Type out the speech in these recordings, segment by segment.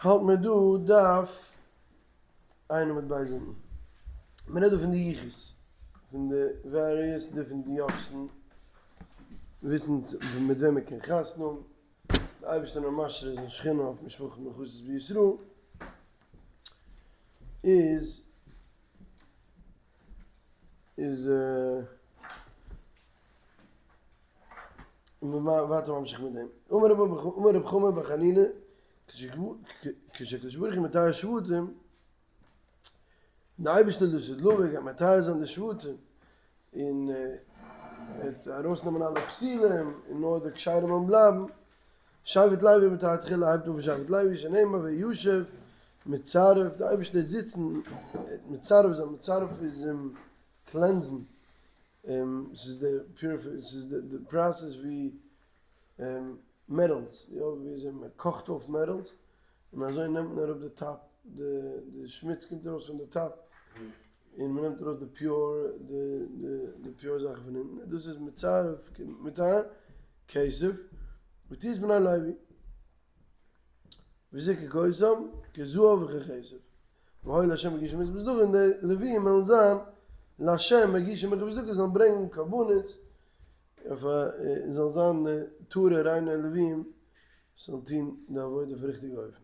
האלט מיר דא דף עיין עמוד ב' אונטן. מען רעדט דא פון די יחוס, פון די various different יוחסין, וויסן מיט וועם מען קען חתונה האבן, די אייבערשטער נאר משרה זיין שכינה אויף משפחה מיוחסת בישראל, איז איז און מיר ווייטער ממשיך מיט דעם. אמר רב חמא בר חנינא, כשהקדוש ברוך הוא מטהר שבטים, די אייבערשטער דאס איז לבוא גייט מטהר זיין די שבטים, און ער וועט ארויסנעמען אלע פסילים, און נאר די כשרים וועלן בלייבן, שבט לוי מטהר תחילה הייבט אן פון שבט לוי שנאמר וישב מצרף, די אייבערשטער וועט זיצן, מצרף זיין, מצרף איז cleanse ן, ס'איז די purify, ס'איז די process ווי metals, יא ווי אזוי מען קאכט אויף metals, און אזוי נעמט מען אראפ די top, די שמוץ קומט ארויס פון די top, און מען נעמט ארויס די pure, די pure זאכן פון אונטן, דאס איז מצרף מיט א כסף, ותהי את בני לוי. וזיקק אותם כזהב וככסף. והיו לה' מגישי מנחה וצדקה און די לוויים וועלן זיין לה' מגישי מנחה וצדקה זאלן ברענגען קרבנות אויף און זאלן זיין טהור'ע ריינע לוויים זאלן טון די עבודה אויף ריכטיגע אופן.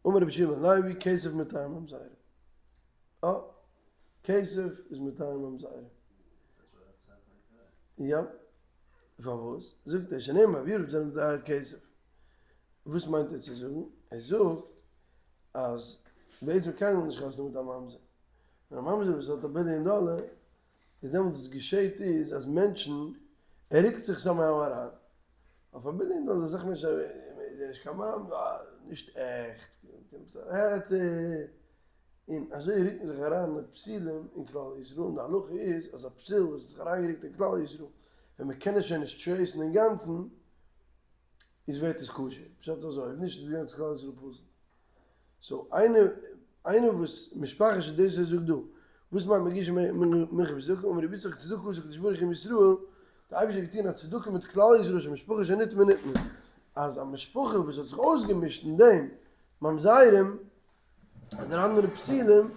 אמר רבי שמעון בן לוי כסף מטהר ממזרים. אה, כסף איז מטהר ממזרים. יא. פארוואס? זאגט ער שנאמר וירב זענען מטהר כסף. וואס מיינט ער צו זאגן? ער זאגט אז בעצם קיינער וויל נישט חתונה מיט א ממזר. נאר א ממזר וואס האט א ביליאן דאלער איז דעמאלטס וואס געשעהט איז אז מענטשן, ער רוקט זיך somehow אריין. אויף א ביליאן דאלער איז אסאך מענטשן איז ער נישט קיין ממזר, נישט עכט, און אזוי רוקט מען זיך אריין מיט פסילים אין כלל ישראל, און די הלכה איז אז א פסיל וואס האט זיך אריינגערוקט אין כלל ישראל ווען מען קען עס שוין נישט trace ן אינגאנצן, איז ווערט עס כשר, פשט אזוי, אויב נישט איז גאנץ כלל ישראל פסול. so איינער איינער וואס משפחה ש דאס ער זאגט דא, וואס מיינט מגיש מנחה וצדקה, אמר רבי יצחק צדקה עשה הקדוש ברוך הוא עם ישראל, די אייבערשטער האט געטון א צדקה מיט כלל ישראל שמשפחה שנטמאה נטמאה, אז א משפחה וואס האט זיך אויסגעמישט אין דעם ממזרים, אדער אנדערע פסילים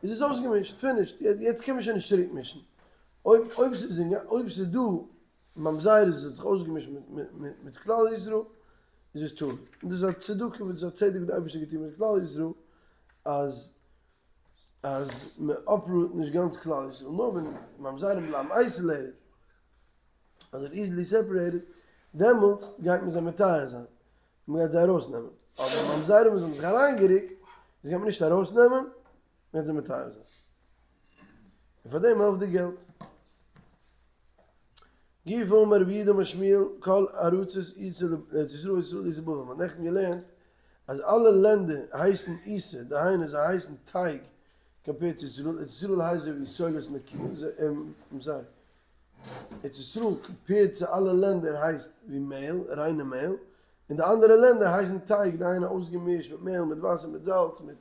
איז עס אויסגעמישט, finished, יעצט קען מען שוין נישט צוריק מישן, אויב אויב ס'איז אויב ס'איז דא ממזרות וואס האט זיך אויסגעמישט מיט מיט כלל ישראל איז עס טהור, און דאס איז א צדקה וואס איז א צדק וואס די אייבערשטער האט געטון מיט כלל ישראל אז אז מען uproot נישט גאנץ כלל ישראל, נאר ווען ממזרים בלייבן isolated אדער easily separated דעמאלטס גייט מען זיי מטהר זיין. מען גייט זיי ארויסנעמען, אבער ממזרים וואס האבן זיך אריינגערוקט, זיי גייט מען נישט ארויסנעמען, מען גייט זיי מטהר זיין. און פאר דעם העלפט די געלט. גופא אמר רב יהודה אמר שמואל כל ארצות עיסה לארץ ישראל וישראל עיסה בבל, מען האט נעכטן געלערנט אז אלע לענדער הייסן עיסה, דהיינו זיי הייסן טייג compared צו ישראל, ארץ ישראל הייסט אזוי ווי סולת נקיה, sorry, ארץ ישראל compared צו אלע לענדער הייסט ווי מעהל, ריינע מעהל, און די אנדערע לענדער הייסן טייג, דהיינו אויסגעמישט מיט מעהל, מיט וואסער, מיט זאלץ, מיט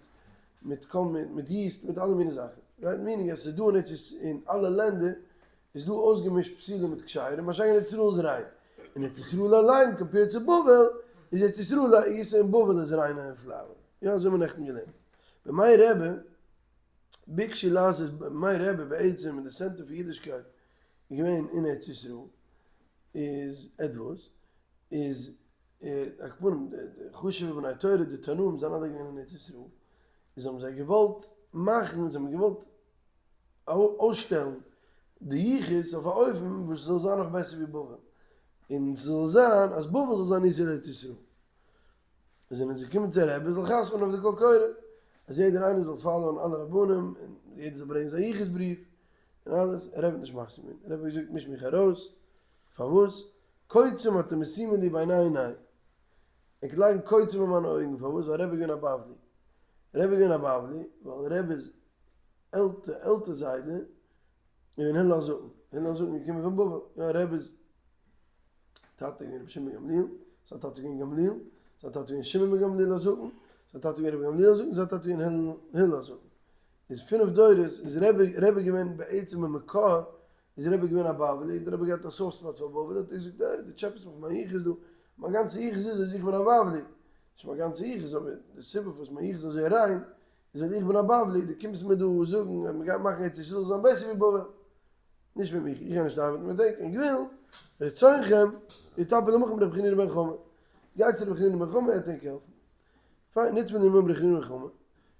מיט כל מיני, מיט yeast, מיט אלע מיני זאכן. right? meaning אז ס'איז דא אין ארץ אין אלע לענדער איז דא אויסגעמישט פסילה מיט כשרה, מה שאין כן ארץ ישראל איז ריין. און ארץ ישראל אליין compared צו בבל, איז ארץ ישראל א עיסה און בבל איז ריינע flour. יא, אזוי האבן מיר נעכטן געלערנט. בימי רבי ביקשו לעשות בימי רבי בעצם אין די center פון אידישקייט איז געווען אין ארץ ישראל איז עטוואס איז על כל פנים די חשובע בני תורה די תנאים זענען אלע געווען אין ארץ ישראל איז האבן זיי געוואלט מאכן זיי האבן געוואלט אויסשטעלן די יחוס אויף א אופן וואס ס'זאל זיין נאך בעסער ווי בבל און ס'זאל זיין אז בבל זאל זיין עיסה לארץ ישראל. זענען זיי געקומען צו רבי זאל חתמ'ן אויף די קול קורא אז יעדער איינער זאל follow ען אלע רבנים און יעדער זאל ברענגען זיין יחוס בריוו און אלעס, רבי האט נישט מסכים געווען, רבי האט געזאגט מיש מיך ארויס, פארוואס? קוצים אתם משימין לי בין עיני, ער קען לייגן קוצים אין מיינע אויגן, פארוואס? ווייל רבי איז געווען א בבלי, רבי איז געווען א בבלי ווייל רבי'ס עלטער עלטער זיידע איז געווען הלל הזקן, הלל הזקן איז געקומען פון בבל, יא רבי'ס טאטע איז געווען רבי שמעון בן גמליאל, זיין טאטע איז געווען גמליאל, זיין טאטע איז געווען שמעון בן גמליאל הזקן, זיין טאטע איז געווען רבי גמליאל הזקן, זיין טאטע איז געווען הלל הזקן. איז פינף דורות איז רבי רבי געווען בעצם במקור איז רבי געווען א בבלי, האט רבי געהאט א soft spot פאר בבל, האט ער געזאגט אה, דו טשעפעסט מיך מיין יחוס דא, מיין גאנצע יחוס איז אז איך בין א בבלי. נישט מיין גאנצע יחוס, אבער די סיבה פארוואס מיין יחוס איז אזוי ריין, איז ווייל איך בין א בבלי, דו קומסט מיר דא זאגן אז מ'גייט מאכן ארץ ישראל זאל זיין בעסער ווי בבל. נישט מיט מיך, איך גיי נישט ארבעטן מיט ענק, ענק ווילן, רצונכם, יטפל עמכם רבי חנינא בן חמא. גייט צו רבי חנינא בן חמא, ער וועט ענק העלפן. פיין, נטמנו עמהם רבי חנינא בן חמא,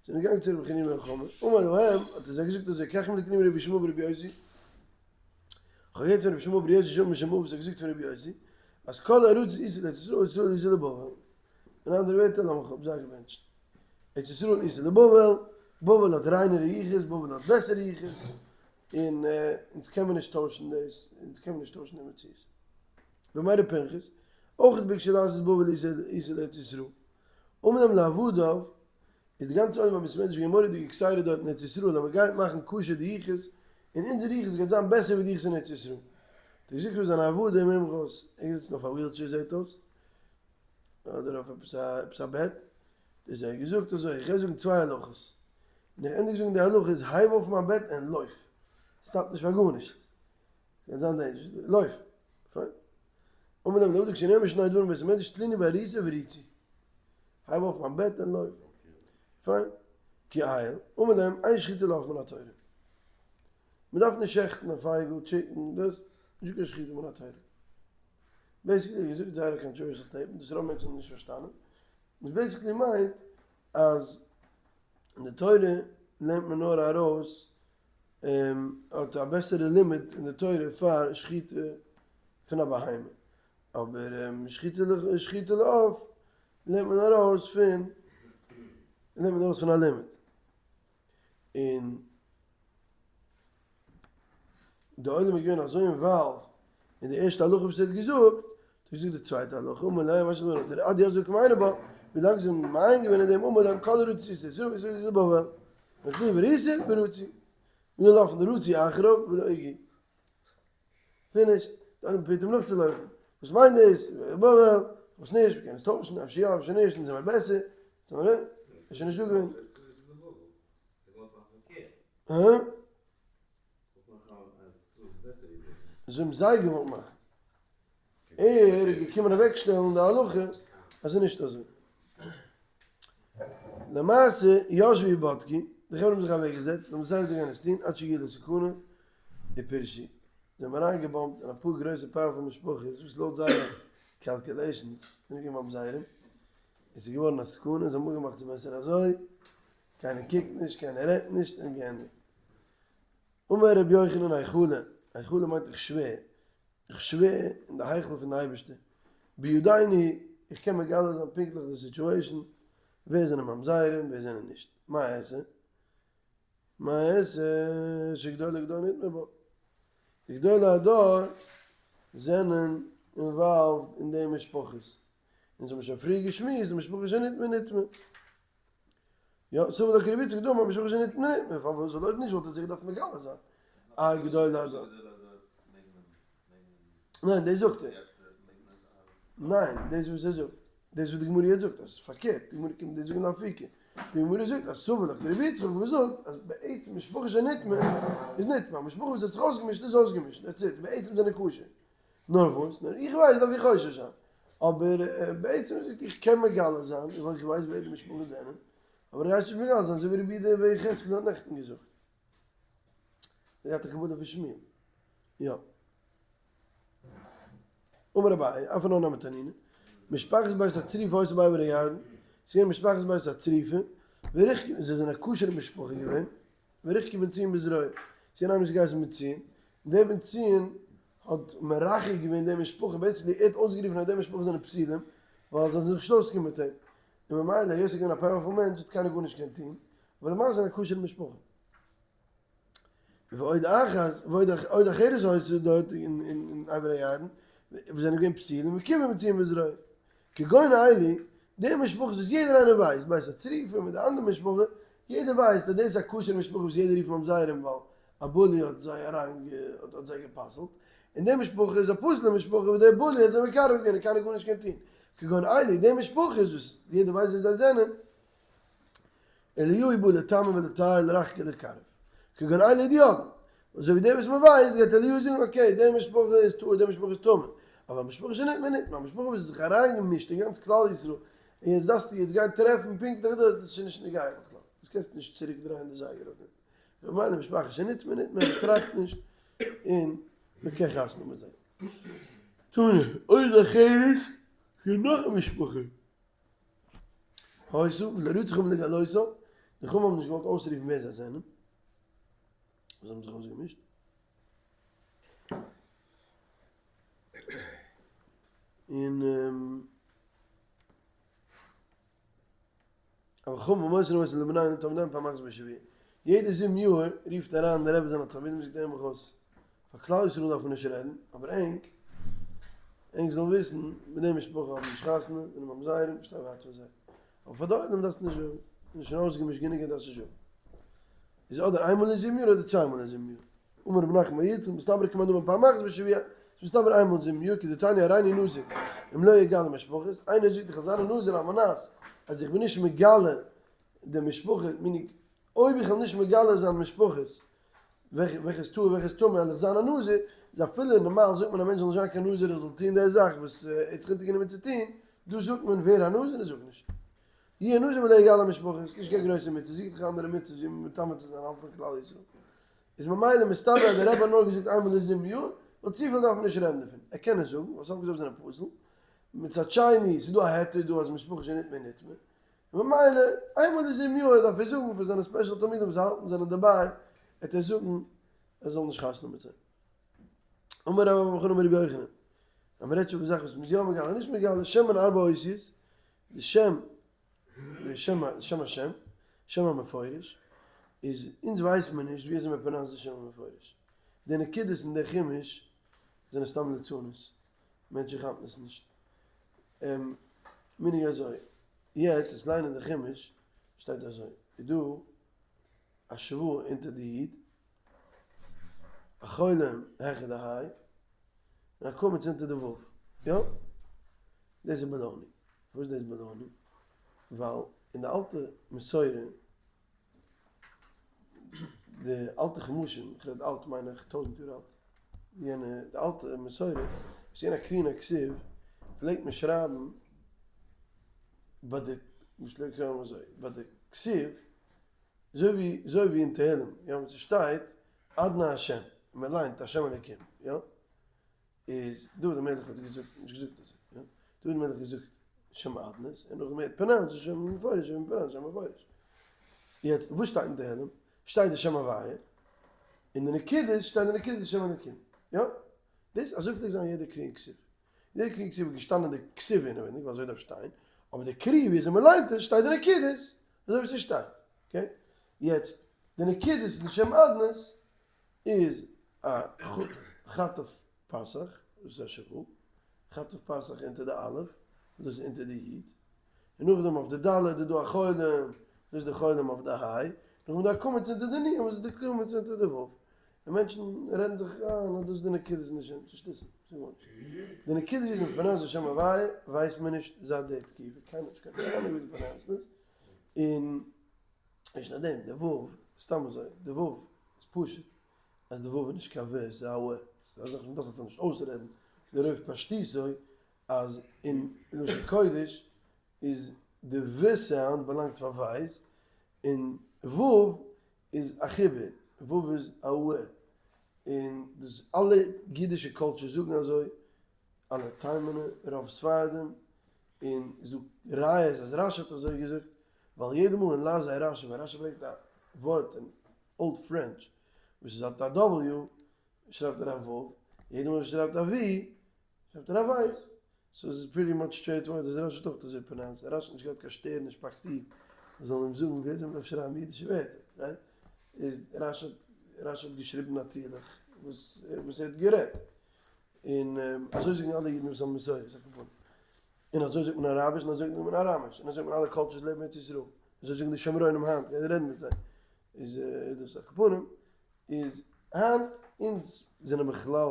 זענען געגאנגען צו רבי חנינא בן חמא, אמר להם, האט ער זיי געזאגט אזוי, כך לימדוני רבי ישמעאל ברבי יוסי, כ'האב געהערט פון רבי ישמעאל ברבי יוסי שאמר משום אבות האט געזאגט פון רבי יוסי, אז כל ארצות איתא לארץ ישראל ישראל איתא לבבל. אין אנדערע ווערטער, לאמיך האב זיי געבענטשט. ארץ ישראל איתא לבבל, בבל האט ריינערע יחוס, בבל האט בעסערע יחוס, און אונז קען מען נישט טוישן דאס, אונז קען מען נישט טוישן די מציאות. בימי ר' פנחס, אויך ביקשו לעשות בבל איתא לארץ ישראל. אמר להם לעבדיו, איז די גאנצע עולם בית המדרש געווען מורא'דיג excited דארט אין ארץ ישראל אז מ'גייט מאכן כשר די יחוס, און אונזער יחוס גייט זיין בעסער ווי די יחוס אין ארץ ישראל. האט ער געזאגט פאר זיינע עבדים ממחוז, ער איז געזעצן אויף א wheelchair זעהט אויס, אדער אויף עפעס א עפעס א בעט, האט ער געזאגט אזוי, איך גיי זאגן צוויי הלכות, און איך ענדיג זאגן די הלכות, הייב אויף מיין בעט און לויף, stop נישט פאר גארנישט, ס'גייט זיין dangerous, לויף, פיין. אמר להם לעבדיו כשאני אומר שני דברים בבית המדרש תליני בעריסה ורוצי. הייב אויף מיין בעט און לויף. פיין. כי עייל. אמר להם, אין שחיטה לעוף מן התורה. מ'דארף נישט שעכטן א פייגל, chicken, דאס, נישטא קיין שחיטה מן התורה. basically האט געזאגט זייער א controversial statement וואס רוב מענטשן האבן נישט פארשטאנען. וואס basically מיינט אז אין די תורה לערנט מען נאר ארויס האט א בעסערע לימוד אין די תורה פאר שחיטה פון א בהמה. אבער שחיטה לעוף נעמט מען ארויס פון נעמט מען ארויס פון א לימוד. און די עולם איז געווען אזוי involved אין די ערשטע הלכה וואס ער האט געזאגט, האט ער געזאגט די צווייטע הלכה, אמר להם מה שכבר נאר עד יעזור כמעין הבא, ווילאנג זיי האבן מעיין געווען אין דעם אמר להם כל הרוצה יסור ויסור בבל, וכי וריסה ורוצי, מיר לויפן רצו אחריו ולא הגיעו. finished, דאן פרובירט אים נאכצולויפן, וואס מיינט דאס? בבל, וואס נישט, מ'קען עס טוישן, אפשר יא אפשר נישט, אונז זעמער בעסער, איז שוין נישט דא געווען. הא? אזוי האבן זיי געוואלט מאכן. ער איז געקומען אוועקשטעלן די הלכה אז ס'איז נישט אזוי. למעשה ישבו ובדקו, די חברה האבן זיך אוועקגעזעצט, און זיי גייען עס טון עד שהגיעו לסכנה ופירשו. זיי האבן אריינגעבאמבט אין אפאר גרויסע powerful משפחות וואס לויט זייערע calculations זענען געווען ממזרים, און ס'איז געווארן א סכנה, זיי האבן אפגעמאכט ס'איז בעסער אזוי, קיינער קוקט נישט, קיינער רעדט נישט, און געענדיגט. אמר רבי יוחנן היכלא, היכלא מיינט איך שווער, איך שווער אין די היכל פון די אייבערשטער, ביודעיני, איך קען מגלה זיין פונקטליך די situation, ווער זענען ממזרים ווער זענען נישט, מה אעשה? מה אעשה שגדולי גדול נטמע בו, די גדולי הדור זענען involved אין די משפחות, אונז האבן שוין פריער געשמועסט די משפחה שנטמעה נטמעה. יא, ס'וואלט דאך רבי יצחק דאמר משפחה שנטמעה נטמעה, פארוואס ווייל אויב נישט וואלט ער זיך געדארפט מגלה זיין א גדול הדור. ניין דאס זאגט ער. ניין דאס וואס ער זאגט. דאס וואס די גמרא יעצט זאגט אז ס'איז פארקערט, די גמרא קומט דאס זאגן לאפוקי. די גמרא זאגט אז סבר לה כרבי יצחק וואס זאגט אז בעצם משפחה שנטמעה איז נטמעה, משפחה וואס האט זיך אויסגעמישט איז אויסגעמישט, that's it, בעצם זענען כשר. נאר וואס? נאר איך ווייס דארף איך חושש זיין. אבער בעצם איך קען מגלה זיין, ווייל איך ווייס ווער די משפחות זענען, אבער איך גיי עס נישט מגלה זיין, אזוי ווי רבי יהודה בן יחזקאל האט נעכטן געזאגט. ער האט געהאט א קבלה פון שמואל. יא. אמר אביי, אף אנן נמי תנינא, משפחת בית הצריפה היתה בעבר הירדן, ס'איז געווען משפחת בית הצריפה, וריחקו, זיי זענען א כשר'ע משפחה געווען, וריחקו בן ציון בזרוע, ס'איז געווען איינער וואס האט געהייסן בן ציון, דער בן ציון האט מרחק געווען די משפחה, בעצם ער האט אויסגערופן אז די משפחה זענען פסולים, ווייל זיי זענען זיך נישט אויסגעקומען מיט אים, און ממילא היות ער איז געווען א powerful מענטש האט קיינער גארנישט געקענט טון, אבער למעשה זענען א כשר'ע משפחה. ועוד אחת, ועוד עוד אחרת היתה דארט אין עבר הירדן, וואס זענען געווען פסולים וקירבו בן ציון בזרוע. כגון אלו, די משפחות וואס יעדער איינער ווייסט, בית הצריפה מיט די אנדערע משפחה, יעדער ווייסט אז דאס איז א כשר'ע משפחה וואס יעדער רופט ממזרים ווייל א בולי האט זיי אריין האט זיי גע'פסל'ט, און די משפחה איז א פסול'ע משפחה וואס דער בולי האט זיי מקרב געווען און קיינער גארנישט קען טון, כגון אלו, די משפחות וואס יעדער ווייסט ווער זיי זענען, אליהו בא לטמא ולטהר לרחק ולקרב, כגון אלו דידעין, אזוי ווי דער וואס מען ווייסט גייט אליהו זאגן okay די משפחה איז טהור די משפחה איז טמא, אבער א משפחה שנטמעה נטמעה, א משפחה וואס איז זיך אריינגעמישט אין גאנץ כלל ישראל. און יעצט דארפסטו יעצט גיין טרעפן פונקטליך דאס, דאס איז שוין נישט נוגע בכלל, דאס קענסטו נישט צוריק דרייען די זייגער אויף דעם, ממילא משפחה שנטמאה נטמאה, מען טראכט נישט, און מען קען חתונה מיט זיי. תנא, עוד אחרת, ס'איז נאך א משפחה. היתה, ולא רצו חכמים לגלותה, די חכמים האבן נישט געוואלט אויסרופן ווער זיי זענען, זיי האבן זיך אויסגעמישט. און אבל חכמים מוסרין אותה לבניהם ולתלמידיהם פעם אחת בשבוע. יעדע זיבן יאר רופט אריין דער רבי זיינע תלמידים זאגט ער הער מיך אויס, פאר כלל ישראל דארף מען נישט רעדן, אבער ענק, ענק זאלן וויסן, מיט די משפחה האבן נישט חתונה, זענען ממזרים, שטיי ווייט פון זיי. אבער פאר די עולם דארפסטו נישט זאגן, זענען שוין אויסגעמישט גענוג אז דארפסט נישט זאגן. איז אדער איינמאל אין זיבן יאר אדער צוויי מאל אין זיבן יאר. אמר רב נחמן בר יצחק מסתברא כמאן דאמר פעם אחת בשבוע, ס'איז מסתבר איינמאל אין זיבן יאר, כדתניא הריני נזיר אם לא אגלה משפחות, איינער זאגט איך וועל זיין א נזיר על מנת אז איך בין נישט מגלה די משפחה, meaning אויב איך וועל נישט מגלה זיין משפחות וועלכע איז טהור וועלכע איז טמא וועל איך זיין א נזיר, איז אפילו נארמאל זאגט מען א מענטש זאל נישט זיין קיין נזיר ער זאל טון די זאך וואס ער האט זיך אונטערגענומען צו טון, דא זאגט מען ווער א נזיר און זאג נישט. יהיה נזיר ולא יגלה משפחות, נישט קיין גרויסע מצוה, זוך דיך אנדערע מצוות ווי מטמא צו זיין האלב פון כלל ישראל. איז ממילא מסתבר אז דער רבי האט נאר געזאגט איינמאל אין זיבן יאר, ווייל צופיל דארף מען נישט רעדן דערפון. ער קען עס זאגן, ווייל סוף כל סוף זענען פסול. מצד שני, ס'איז דא א היתר דא אז משפחה שנטמאה נטמאה. ממילא, איינמאל אין זיבן יאר דארף ער זאגן פאר זיינע special תלמידים וואס האלטן זענען דערביי, וועט ער זאגן ער זאל נישט חתונה מיט זיי. אמר רבה בר בר חנה אמר רבי יוחנן, אז מ'רעדט שוין פון זאכן וואס מ'איז יא מגלה און נישט מגלה, שם בן ארבע אותיות, די שם, די שם, שם השם, שם המפורש, איז אונז ווייסט מען נישט ווי אזוי מען pronounce ט די שם המפורש. די נקודות אין די חומש זענען סתם ליצנות, מענטשן כאפן עס נישט. meaning אזוי, יעצט עס ליינען די חומש שטייט אזוי, איז דא א שווא אונטער די יוד, א חולם העכער די היי, און א קמץ אונטער די וו. יא? דאס איז baloney. פארוואס איז דאס baloney? ווייל אין די אלטע מסורה, די אלטע חומשים, איך רעד אלט מיין איך טויזנט יאר אלט, יענע די אלטע מסורה, וואס איז געווען א קרין הכתיב, פלעגט מען שרייבן ביי די, מען פלעגט שרייבן אזוי, ביי די כתיב, אזוי ווי אזוי ווי אין תהלים, יא, וואס עס שטייט אדני השם, און מען ליינט השם אלוקים, יא, איז דוד המלך האט געזאגט, נישט געזאגט אזוי, יא? דוד המלך האט געזאגט שם אדנות, און נאכדעם ער האט pronounce ט שם מפורש, און pronounce שם מפורש. יעצט, וואס שטייט אין תהלים? שטייט די שם הוויה, און די נקודות שטייט די נקודות שם אלוקים, יא? דאס, אזוי פלעגט זיין יעדע קרי און כתיב. יעדע קרי און כתיב איז געשטאנען די כתיב אינעווייניג, ווייל אזוי דארף שטיין, אבער די קרי ווי אזוי מען ליינט עס, שטייט די נקודות, אזוי ווי ס'שטייט, okay? יעצט, די נקודות אין די שם אדנות איז א חטף פתח, דאס איז א שווא, חטף פתח אונטער די א', דאס איז אונטער די י', און נאכדעם אויף די ד' איז דא א חולם, דאס איז די חולם אויף די ה', נאכדעם איז דא א קמץ אונטער די נ', וואס איז די קמץ אונטער די ו'. און מענטשן רעדן זיך איין אז דאס איז די נקודות אין די שם, ס'איז שטותים, ס'איז גארנישט. די נקודות ווי עס pronounce ט די שם הוויה ווייסט מען נישט זייט די תקופה, קיינער האט נישט קיין אהנונג ווי עס pronounce ט עס, און נישט נאר דעם, די ו', סתם אזוי, די ו' איז פשוט אז די ו' איז נישט קיין ו, ס'איז א ו, ס'איז א זאך וואס מ'דארף אפילו נישט אויסרעדן, לרוב פשטותו אז אין לשון קודש איז די ו sound באלאנגט פאר ווייס, און ו' איז א חיבור, ו' איז א ו, און דאס אלע אידישע cultures זאגן אזוי, אלע תימנ'ע, רוב ספרדים, און איז דא ראיות אז רשי האט אזוי געזאגט, ווייל יעדע מאל אין לז ה רשי ווען רשי ברענגט א ווארט אין old French וואס איז האט א W שרייבט ער א ו', יעדע מאל וואס שרייבט א V שרייבט ער א ווייס, so עס איז pretty much straight forward אז רשי האט אויך אזוי pronounce ט, רשי האט נישט געהאט קיין שטערן נישט שפאקטיוו וואס זאל אים זאגן ווי אזוי מען דארף שרייבן אידישע ווערטער, right? איז רשי האט רשי האט געשריבן נאטירליך וואס וואס ער האט גערעדט, און אזוי זאגן אלע אידן וואס האבן מסורת על כל פנים. און אזוי זאגט מען אראביש, און אזוי זאגט מען אראמיש, און אזוי זאגט מען אלע cultures לעבן ארץ ישראל, אזוי זאגן די שומרונים היינט, גיי רעדן מיט זיי, איז דאס על כל פנים, איז היינט אונז זענען בכלל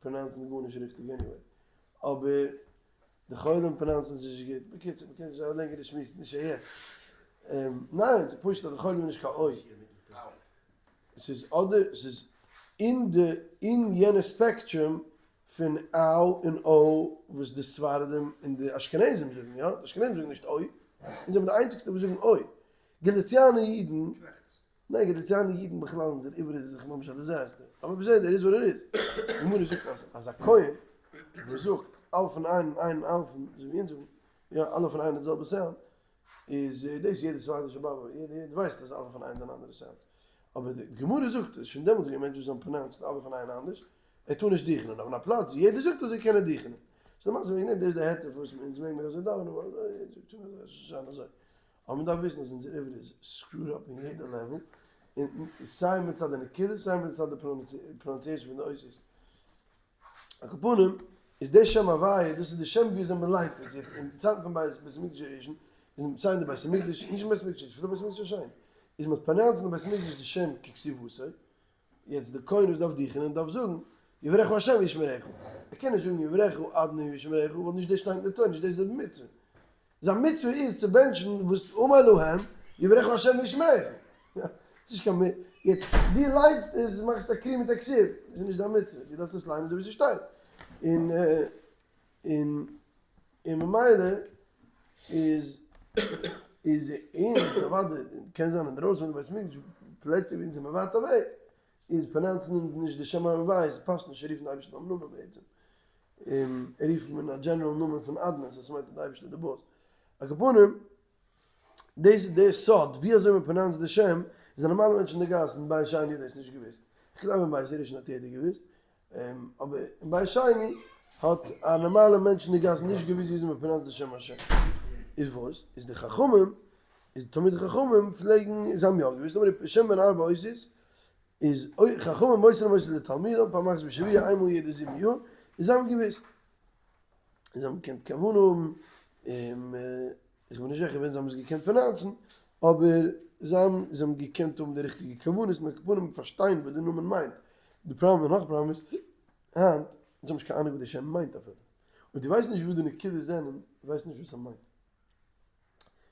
pronounce ן גארנישט ריכטיג anyway, אבער די חולים pronounce ן זיך נישט גוט, בקיצור מ'קען נישט א לענגערע שמועס נישט יעצט, ניין ס'איז פשוט אז די חולם איז נישט קיין אוי, ס'איז אדער ס'איז אין די אין יענע spectrum. פון אאו און או וואס די ספרדים און די אשכנזים זאגן, יא? די אשכנזים זאגן נישט אוי, אונז זעמיר די איינציגסטע וואס זאגן אוי. גאליציאנע אידן, ניין גאליציאנע אידן בכלל אונזער עברית איז דאך ממש א disaster, אבער בסדר איז what it is. די גמרא זאגט אז אז א כהן וואס זאגט אלפין עין עין אלפין אזוי ווי אונז זאגן, יא אלף און עין איז די זעלבע sound, איז דאס יעדע ספרדישע באבע, יעדער איד ווייסט אז אלף און עין זענען אנדערע sounds, אבער די גמרא זאגט אז שוין דעמאלטס איז געווען מענטשן וואס האבן pronounced אלף און עין אנדערש, ער טאר נישט דוכענען, אבער אין א פלאץ ווי יעדער זאגט אזוי קען ער דוכענען. ס'איז למעשה וועגן דעם דאס איז די היתר פארוואס אונז מעג מיר אזוי דאווענען ווייל אזוי זאגט שוין אזוי עס זאל זיין אזוי. אבער מען דארף וויסן אז אונזער עברית איז screwed up אין יעדע level, און סיי מצד די נקודות סיי מצד די pronunciation פון די אותיות. על כל פנים, איז דער שם הוויה, דאס איז די שם ווי אזוי מען ליינט עס יעצט, אין צייטן פון בית בית המקדש הראשון, איז סיי אין די בית המקדש, נישט אין בית המקדש, אפילו בית המקדש השני, איז מען האט pronounce אין די בית המקדש די שם ככתיבתו, יעצט די כהן וואס דארף דוכענען דארף זאגן יברכך השם וישמרך, ער קען נישט זאגן יברכך אדני וישמרך ווייל נישט דאס שטייט אין די תורה, נישט דאס איז די מצוה, זיין מצוה איז צו בענטשן וואס אמר להם יברכך השם וישמרך, ס'איז נישט קיין יעצט דו ליינסט עס מאכסט א קרי מיט א כתיב, דאס איז נישט דיין מצוה, דו דארפסט עס ליינען אזוי ווי ס'שטייט, און און און ממילא איז איז אונז אוודאי קען זיין אינדרויסן פון די בית המקדש פלעצער ווי אונז זעמער ווייט אוועק איז pronounce ן אונז נישט די שם הוויה, ס'פאסט נישט צו רופן די אייבערשטן ביים נאמען בעצם, און רופט מען א general נאמען פון אדנות אז ס'מיינט אז די אייבערשטער איז די boss. על כל פנים, דאס איז דער סוד ווי אזוי מען pronounce ט די שם, איז א נארמאלע מענטש אין די גאס אין בית שני האט דאס נישט געוואוסט, כ'גלייב אין בית ראשון האט יעדער געוואוסט, אבער אין בית שני האט א נארמאלע מענטש אין די גאס נישט געוואוסט ווי אזוי מען pronounce ט די שם השם. איז וואס? איז די חכמים, איז תלמידי חכמים פלעגן, זיי האבן יא געוואוסט, אבער שם בן ארבע אותיות איז אוי חכמים מוסרין אותו לתלמידם פעם אחת בשבוע איינמאל יעדע זיבן יאר, און זיי האבן געוואוסט. און זיי האבן געקענט כוונה האבן, און איך בין נישט זיכער ווען זיי האבן עס געקענט pronounce ן, אבער זיי האבן זיי האבן געקענט האבן די ריכטיגע כוונות און על כל פנים פארשטיין וואס די נאמען מיינט. די פראבלעם און נאך פראבלעם איז היינט, זיי האבן נישט קיין אהנונג וואס די שם מיינט אפילו. אויב דו ווייסט נישט וואס די נקודות זענען, ווייסט נישט וואס ער מיינט.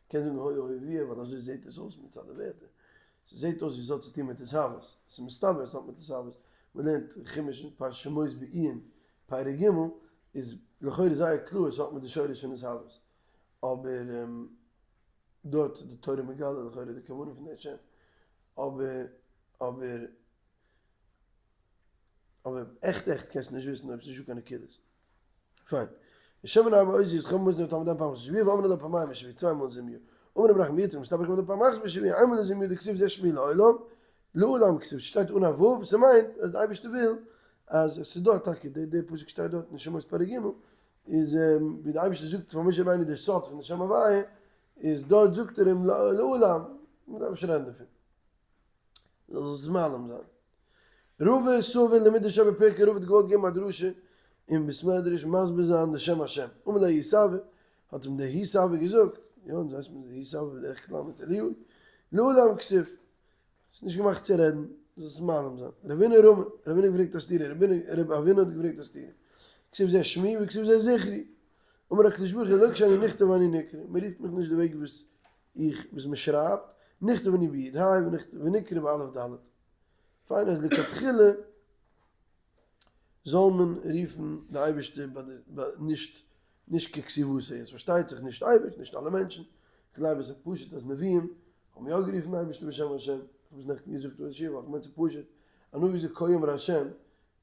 קען זאגן הוי הוי ווי ווייל אזוי זעהט עס אויס מצד די ווערטער. ס'זעהט אויס ווי ס'האט צו טון מיט התהוות. ס'איז מסתבר עס האט מיט התהוות. מ'לערנט חומש אין פרשת שמות בעיון פרק ג' איז לכאורה זייער קלאר עס האט מיט די שורש פון התהוות. אבער דארט איז די תורה מגלה לכאורה די כוונה פון די שם. אבער אבער אבער עכט עכט קענסטו נישט וויסן אויב ס'איז נישטא קיין נקודות. פיין. ושם בן ארבע אותיות חכמים מוסרין לתלמידיהם פעם אחת בשבוע ואומרין לו פעמיים בשבוע צוויי מאל אין זיבן יאר. אמר רב נחמן בר יצחק מסתבר כמדא פעם אחת בשבוע איינמאל אין זיבן יאר דכתיב זה שמי לעולם לעולם כתיב ס'שטייט אן א ו' ס'מיינט אז די אייבערשטער וויל אז ס'איז דא טאקע די די פסוק שטייט דארט אין שמות פרק ג' איז ווי די אייבערשטער זאגט פאר משה רבינו די סוד פון די שם הוויה איז דארט זאגט ער אים לעולם מ'דארף נישט רעדן דערפון. זאל זיך עס מעלים זיין. רבא סבר למידרש בפרקא רבא האט געוואלט געבן א דרשה אין בית מדרש מסביר זיין די שם השם, אמר ליה ההוא סבא, האט אים דער ההוא סבא געזאגט, יא אונז ווייסט מען די ההוא סבא בדרך כלל מיט אליהו, לעולם כתיב, ס'איז נישט געמאכט צו רעדן, זאל עס מעלים זיין. רבינא רמי, רבינא האט געפרעגט א סתירה, רב אבינא האט געפרעגט א סתירה, כתיב זה שמי וכתיב זה זכרי, אמר הקדוש ברוך הוא לא כשאני נכתב אני נקרא, מען רופט מיך נישט די וועג וואס איך וואס מען שרייבט, נכתב אני ביוד ה' ונקרא באלף ד'. פיין אז לכתחילה זאל מען רופן די אייבערשטער ביי די נישט נישט ככתיבתו, יעצט פארשטייט זיך נישט אייביג, נישט אלע מענטשן, כ'גלייב עס איז פשוט אז נביאים האבן יא גערופן די אייבערשטער בשם השם, כ'האב עס נעכטן געזאגט אויף די שיעור, כ'מיין ס'איז פשוט, א נביא זאגט כה יאמר השם,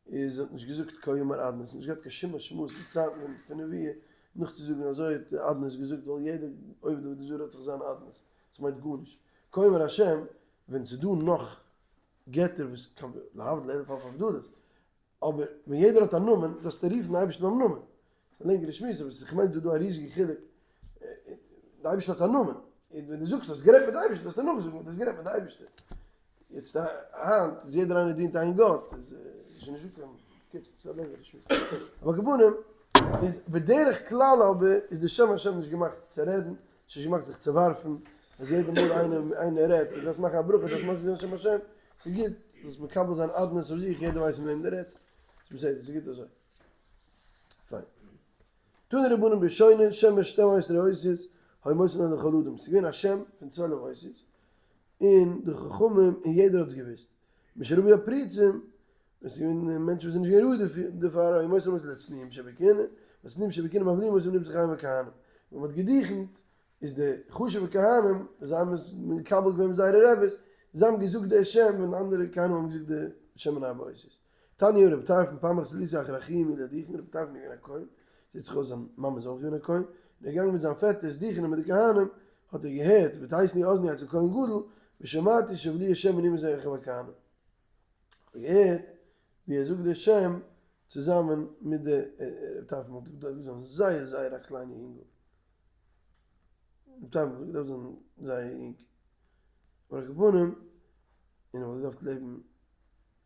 איז האט נישט געזאגט כה יאמר אדנות, נישט געהאט קיין שום משמעות די צייטן פון נבואה נאכצוזאגן אזוי האט אדנות געזאגט ווייל יעדער עובד עבודה זרה האט זיך זיין אדנות, ס'מיינט גארנישט כה יאמר השם ווען ס'איז דא נאך געטער וואס להבדיל אלף אלפי הבדלות, אבער ווען יעדער האט א נאמען דארפסטו רופן די אייבערשטן ביים נאמען, ס'איז א לענגערע שמועס אבער איך מיין דא דא א ריזיגע חילוק, די אייבערשטער האט א נאמען, און ווען דו זאגסט האסט גערעדט מיט די אייבערשטער דארפסטו נאכזאגן אז דו האסט גערעדט מיט די אייבערשטער. יעצט היינט איז יעדער איינער דינט איין גאט, איז שוין נישטא קיין, קיצור ס'איז א לענגערע שמועס. אבער על כל פנים איז בדרך כלל אבער איז די שם השם נישט געמאכט צו רעדן, ס'איז נישט געמאכט זיך צו ווארפן, אז יעדע מאל איינער איינער רעדט דו דארפסט מאכן א ברכה דארפסט מזכיר זיין שם השם, ס'איז גוט זאלסט מקבל זיין אדנות אויף זיך יעדער ווייסט מיט וועם דו רעדסט, ס'איז בסדר ס'איז גוט אזוי. פיין. תנו רבנן בראשונה שם בן שתים עשרה אותיות היו מוסרין לכל אדם, ס'איז געווען א שם פון 12 אותיות, און די חכמים און יעדער האט עס געוואוסט. משרבו הפריצים. עס איז געווען מענטשן וואס זענען נישט געווען ראוי דערפאר, היו מוסרין אותו לצנועים שבכהונה, והצנועים שבכהונה מבליעים אותו ונבזו חייהם הכהנים. ווען מען האט גע'דוכנ'ט איז די חשוב'ע כהנים, זיי האבן עס מקבל געווען פון זייערע רעביס, זיי האבן געזאגט די שם ווען די אנדערע כהנים האבן געזאגט די שם אין ארבע אותיות. תניא רבי טרפון פעם אחת עליתי אחר אחי עמי לדוכן, רבי טרפון איז געווען א כהן, זעט זיך אויס זיין מאמע איז אויך געווען א כהן, און ער איז געגאנגען מיט זיין פעטערס דוכענען מיט די כהנים, האט ער געהערט ותשני אזני אצל כהן גדול, ושמעתי שהבליע שם בנאום זה אחר הכהנים. איך האב געהערט ווי ער זאגט די שם צוזאמען מיט די רבי טרפון וואלט געדארפט זיין זייער זייער א קליינע אינגל, רבי טרפון וואלט געדארפט זיין זייער אינג, אבער על כל פנים, און ער וואלט געדארפט לעבן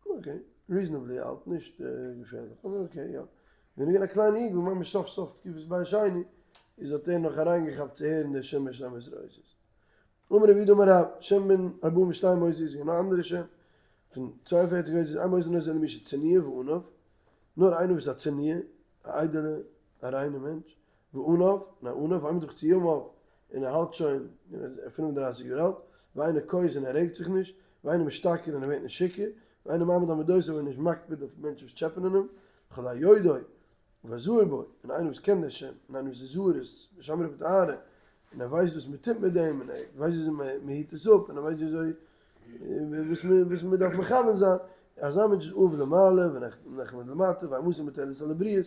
okay, reasonably אלט, נישט געפערליך, אבער okay יא. ווען ער איז געווען א קליינע אינגל, ממש סוף סוף תקופת בית שני, איז האט ער נאך אריינגעכאפט צו הערן די שם בן שתים עשרה אותיות. אמר רב יהודה אמר רב, שם בן ארבעים ושתיים אותיות איז געווען א אנדערע שם, פון 42 אותיות, אין מוסרין אותו אלא למי שצנוע ועניו, נאר איינער וואס איז א צנוע, א איידעלע, א ריינע מענטש, ועניו, און א עניו, ועומד בחצי ימיו, און ער האלט שוין, 35 יאר אלט, ואינו כועס און ער רעגט זיך נישט, ואינו משתכר און ער ווערט נישט שיכור, ואינו מעמיד על מדותיו און נישט מקפיד אויף מענטשן וואס טשעפענען אים, וכל היודעו והזהיר בו, און איינער וואס קען די שם, און איינער וואס איז זהיר עס, ושמרו בטהרה, און ער ווייסט וואס מען טוט מיט דעם, און ער ווייסט וויאזוי מען היט עס אפ, און ער ווייסט וויאזוי וואס מען וואס מען דארף מכוון זיין, אזא מענטש איז אהוב למעלה ונחמד למטה, ואימתו מוטלת על הבריות,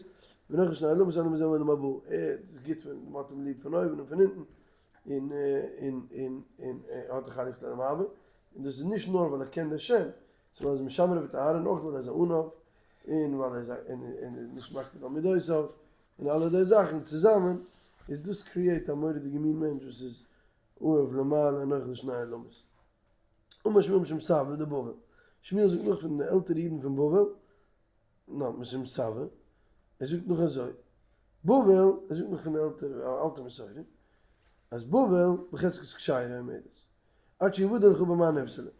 ונוחל שני עולמות הן עולם הזה והעולם הבא, ער איז גוט פון מען האט אים ליב פון אויבן און פון אונטן, און און און און ער האט א חלק לעולם הבא, און דאס איז נישט נאר ווייל ער קען די שם, ס'איז ווייל ער איז משמר בטהרה און אויך ווייל ער איז א עניו, און ווייל ער איז א און און נישט מקפיד על מידותיו, און אלע די זאכן צוזאמען, איז דאס create א מורא'דיגע מין מענטש וואס איז אוהב למעלה און אוכל שני עולמות. אמר שמואל משום סבא דבבל, שמואל זאגט נאך פון די עלטערע אידן פון בבל, נא, משום סבא, ער זאגט נאך אזוי, בבל, ער זאגט נאך פון די עלטערע, אלטע מסורה, אז בבל בחזקת כשרה עומדת, עד שיוודע לך במה נפסלה.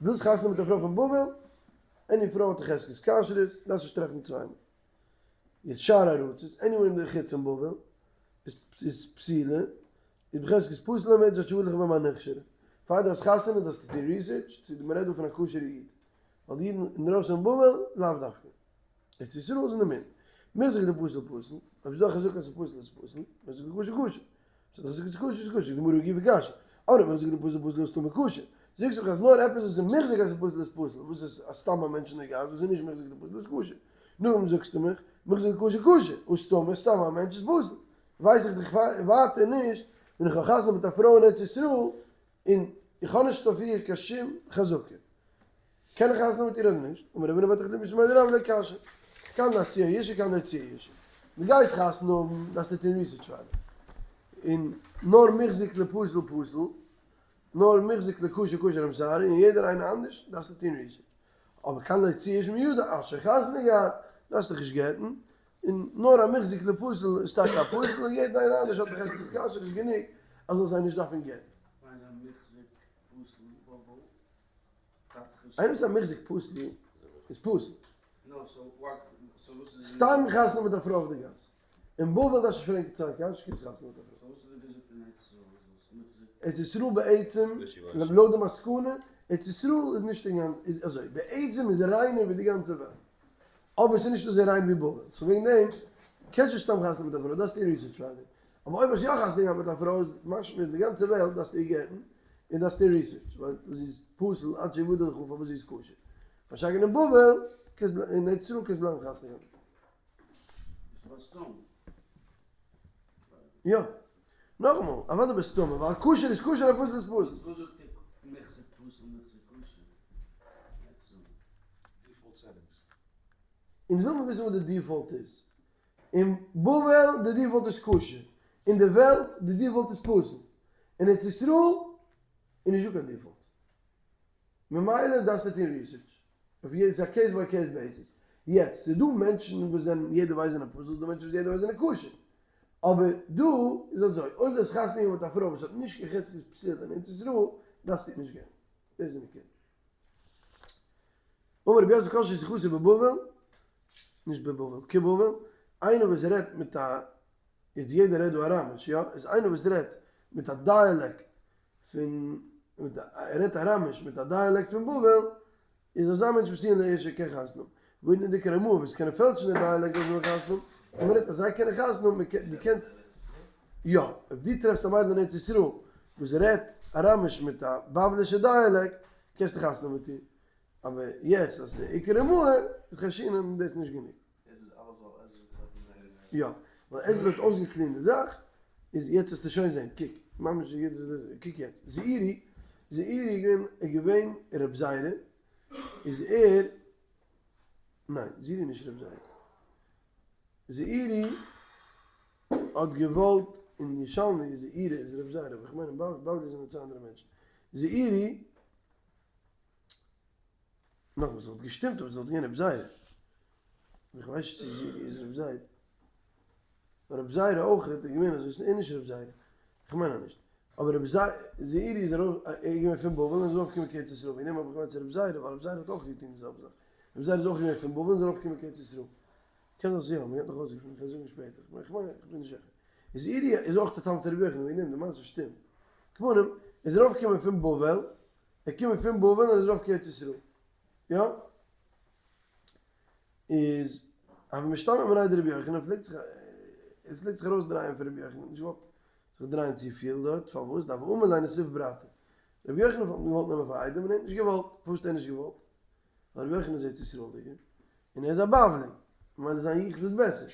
ווילסט חתונה מיט א פרוי פון בבל? any פרוי האט א חזקת כשרות, דארפסט נישט טראכטן צוויי מאל. יעצט שאר ארצות, anywhere אין די חוץ פון בבל, איז פסולה, איז בחזקת פסול עומדת עד שיוודע לך במה נכשרה. פאר דו האסט חתונה דארפסטו טון research צו מ'רעדט דא פון א כשר'ע איד. ווייל די אידן אינדרויסן פון בבל לאו דווקא. ארץ ישראל איז אינדערמיט. מוחזק דפסול פסול, אויב ס'איז דא א חזקה אז ס'איז פסול איז פסול, מוחזק דכשר כשר. ס'איז דא חזקה אז כשר איז כשר, גמרא גופא קשיא. אבער מוחזק דפסול פסול איז סתמא כשר. זאגסט דאך אז נאר עפעס וואס איז מוחזק אז ס'איז פסול איז פסול, וואס איז א סתם א מענטש אין די גאס וואס איז נישט מוחזק דפסול איז כשר. נאכדעם זאגסטו מיך, מוחזק דכשר כשר, און סתמא סתם א מענטש איז פסול. ווייס איך דאך ווייטער נישט ווען איך האב חתונה מיט א פרוי אין ארץ ישראל און איך האב נישט אויף איר קיין שום חזקה. קען איך חתונה מיט איר אדער נישט? אמר רב הונא בריה דרב משמיה דרב לא קשיא. כאן להשיאו אשה כאן להוציאו אשה. דו גייסט חתונה האבן דארפסטו טון research פאר דעם. און נאר מוחזק לפסול פסול, נאר מוחזק לכשר כשר I'm sorry, און יעדער איינער אנדערש דארפסטו טון research. אבער כאן להוציאה אשה מידו, האסט שוין חתונה געהאט, דארפסט דיך נישט גט'ן, און נאר א מוחזק לפסול איז טאקע א פסול, און יעדער איינער אנדערש האט דאך חזקת כשרות גענוג אז זאל זיי נישט דארפן גט'ן. איינער וואס איז א מוחזק פסול איז פסול. סתם חתונה מיט א פרוי אויף די גאס. אין בבל דארפסט נישט פרעגן קיין צוויי קשיות, קענסט חתונה מיט א פרוי. ארץ ישראל בעצם, לויט די מסקנא, ארץ ישראל איז נישט אינגאנצן, איז אזוי, בעצם איז ריינער ווי די גאנצע וועלט. אבער ס'איז נישט אזוי ריין ווי בבל. so וועגן דעם קענסטו נישט סתם חתונה מיט א פרוי, דארפסטו איר research פאר דעם. אבער אויב האסטו יא חתונה געהאט מיט א פרוי איז משמע אין די גאנצע וועלט דארפסטו איר גט'ן און דארפסט טון research ווייל זי איז פסול עד שיוודע לך פארוואס זי איז כשר. משא"כ אין בבל קענסט אין ארץ ישראל קענסט בלייבן חתונה געהאט. יא. נאכאמאל, אוודאי בסתמא, ווייל כשר איז כשר און פסול איז פסול. אונז וויל מיר וויסן וואס די default איז. אין בבל די default איז כשר, אין די וועלט די default איז פסול, אין ארץ ישראל איז נישטא קיין default. ממילא דארפסטו טון research אויף יעדע, ס'איז א case by case basis. יעצט, ס'איז דא מענטשן וואס זענען יעדער ווייסט זענען פסול, ס'איז דא מענטשן וואס יעדער ווייסט זענען כשר. אבער דא איז אזוי, אויב דו האסט חתונה געהאט מיט א פרוי וואס האט נישט קיין חזקת פסול אין ארץ ישראל, דארפסטו איר נישט געבן. דאס איז די נקודה. אמר רבי יוסף כל ששיחתו בבבל, נישט בבבל, כבבל, איינער וואס רעדט מיט א, יעצט יעדער רעדט דא אראמיש, יא? איז איינער וואס רעדט מיט א dialect פון, ער רעדט אראמיש מיט א dialect פון בבל. איז אזא מענטש מסוגל לאשה קען חתונה האבן. וואוינט אין די רמ"א וואס קענען פעלטשן די dialect אז מ'וויל חתונה האבן, און מ'רעדט אז זיי קענען חתונה האבן, מ'קען, דו קענסט, יא, אויב דו טרעפסט א מיידל אין ארץ ישראל וואס רעדט אראמיש מיט א בבלישע dialect, קענסטו חתונה האבן מיט איר. אבער יעצט אז ס'איז עיקר רמ"א, איז חשינן דאס נישט גענוג. דאס איז אלעס ווייל עזרא האט געזאגט יא, ווייל עזרא האט אויסגע clean ט די זאך, איז יעצט וועסטו שוין זען, קוק, ממש קוק יעצט, זעירי, זעירי איז געווען רב זירא, איז ער, ניין, זעירי איז נישט רב זירא, זעירי האט געוואלט, אין ירושלמי איז זעירי איז רב זירא, אבער איך מיין אין בבלי זענען צוויי אנדערע מענטשן, זעירי. נאכאמאל, ס'וואלט געשטימט אויב ס'וואלט געווען רב זירא. איך ווייס נישט צו זירא איז רב זירא. נאר רב זירא אויך איז געווען אזוי, ס'איז נישט רב זירא. איך מיין אז נישט. אבער רב זעירי איז ארויף, ער איז געווען פון בבל און איז ארויפגעקומען קיין ארץ ישראל. וועגן דעם האב איך געמיינט ס'איז רב זירא, ווייל רב זירא האט אויך געטון די זעלבע זאך. רב זירא איז אויך געווען פון בבל און איז ארויפגעקומען קיין ארץ ישראל. קען זיין ס'איז יא, מ'גייט נאך אויסגעפינען, כ'וועל זאגן שפעטער. איך מיין, איך בין נישט זיכער. איז זעירי איז אויך א תלמיד פון רבי יוחנן, וועגן דעם די מעשה שטימט. כמובן, איז ארויפגעקומען פון בבל. ער קומען פון בבל און איז ארויף קיין ארץ ישראל. יא? איז אבער משתמע מנין דרבי יוחנן פלעגט זיך ער פלעגט זיך ארויס דרייען פון רבי יוחנן נישט געוואלט זיך דרייען צופיל דארט פארוואס דארף אמר ליה נסיב ברתא רבי יוחנן האט אים געוואלט נעמען פאר איידעם און ער האט נישט געוואלט פארוואס האט ער נישט געוואלט ווייל רבי יוחנן איז ארץ ישראל'דיגער און ער איז א בבלי ממילא זיין יחוס איז בעסער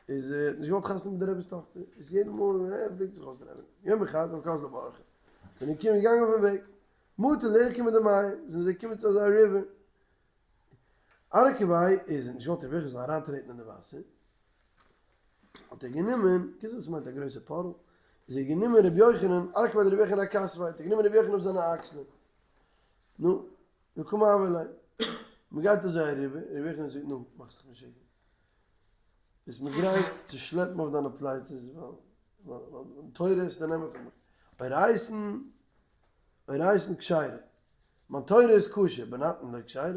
איז ער האט נישט געוואלט חתונה מיט די רבי'ס טאכטער, איז יעדע מאל ער פלעגט זיך אויסדרייען, יום אחד אויף קאזלא בארכה, זענען געקומען געגאנגען אויפן וועג, מטו לערקע מיט די מים, זענען זיי געקומען צו אזא river, ארכבי איז נישט געוואלט רבי יוחנן זאל אריינטרעטן אין די וואסער, האט ער גענומען, קענסט וואס מיינט א גרויסע puddle, איז ער גענומען רבי יוחנן, ארכביה דרבי יוחנן אכתפיה, האט ער גענומען רבי יוחנן אויף זיינע אקסלען, נו, וקא מעבר ליה, מען גייט אזוי אריבער, רבי יוחנן זאגט נו, מאכסט דיך משוגע. ביסט מיר גרייט צו שלעפן אויף דיינע פלייצעס ווייל תורה איז די נעמען פון מיך. אורייתן אורייתן כשרה. מיין תורה איז כשר, בנתן לא כשרה.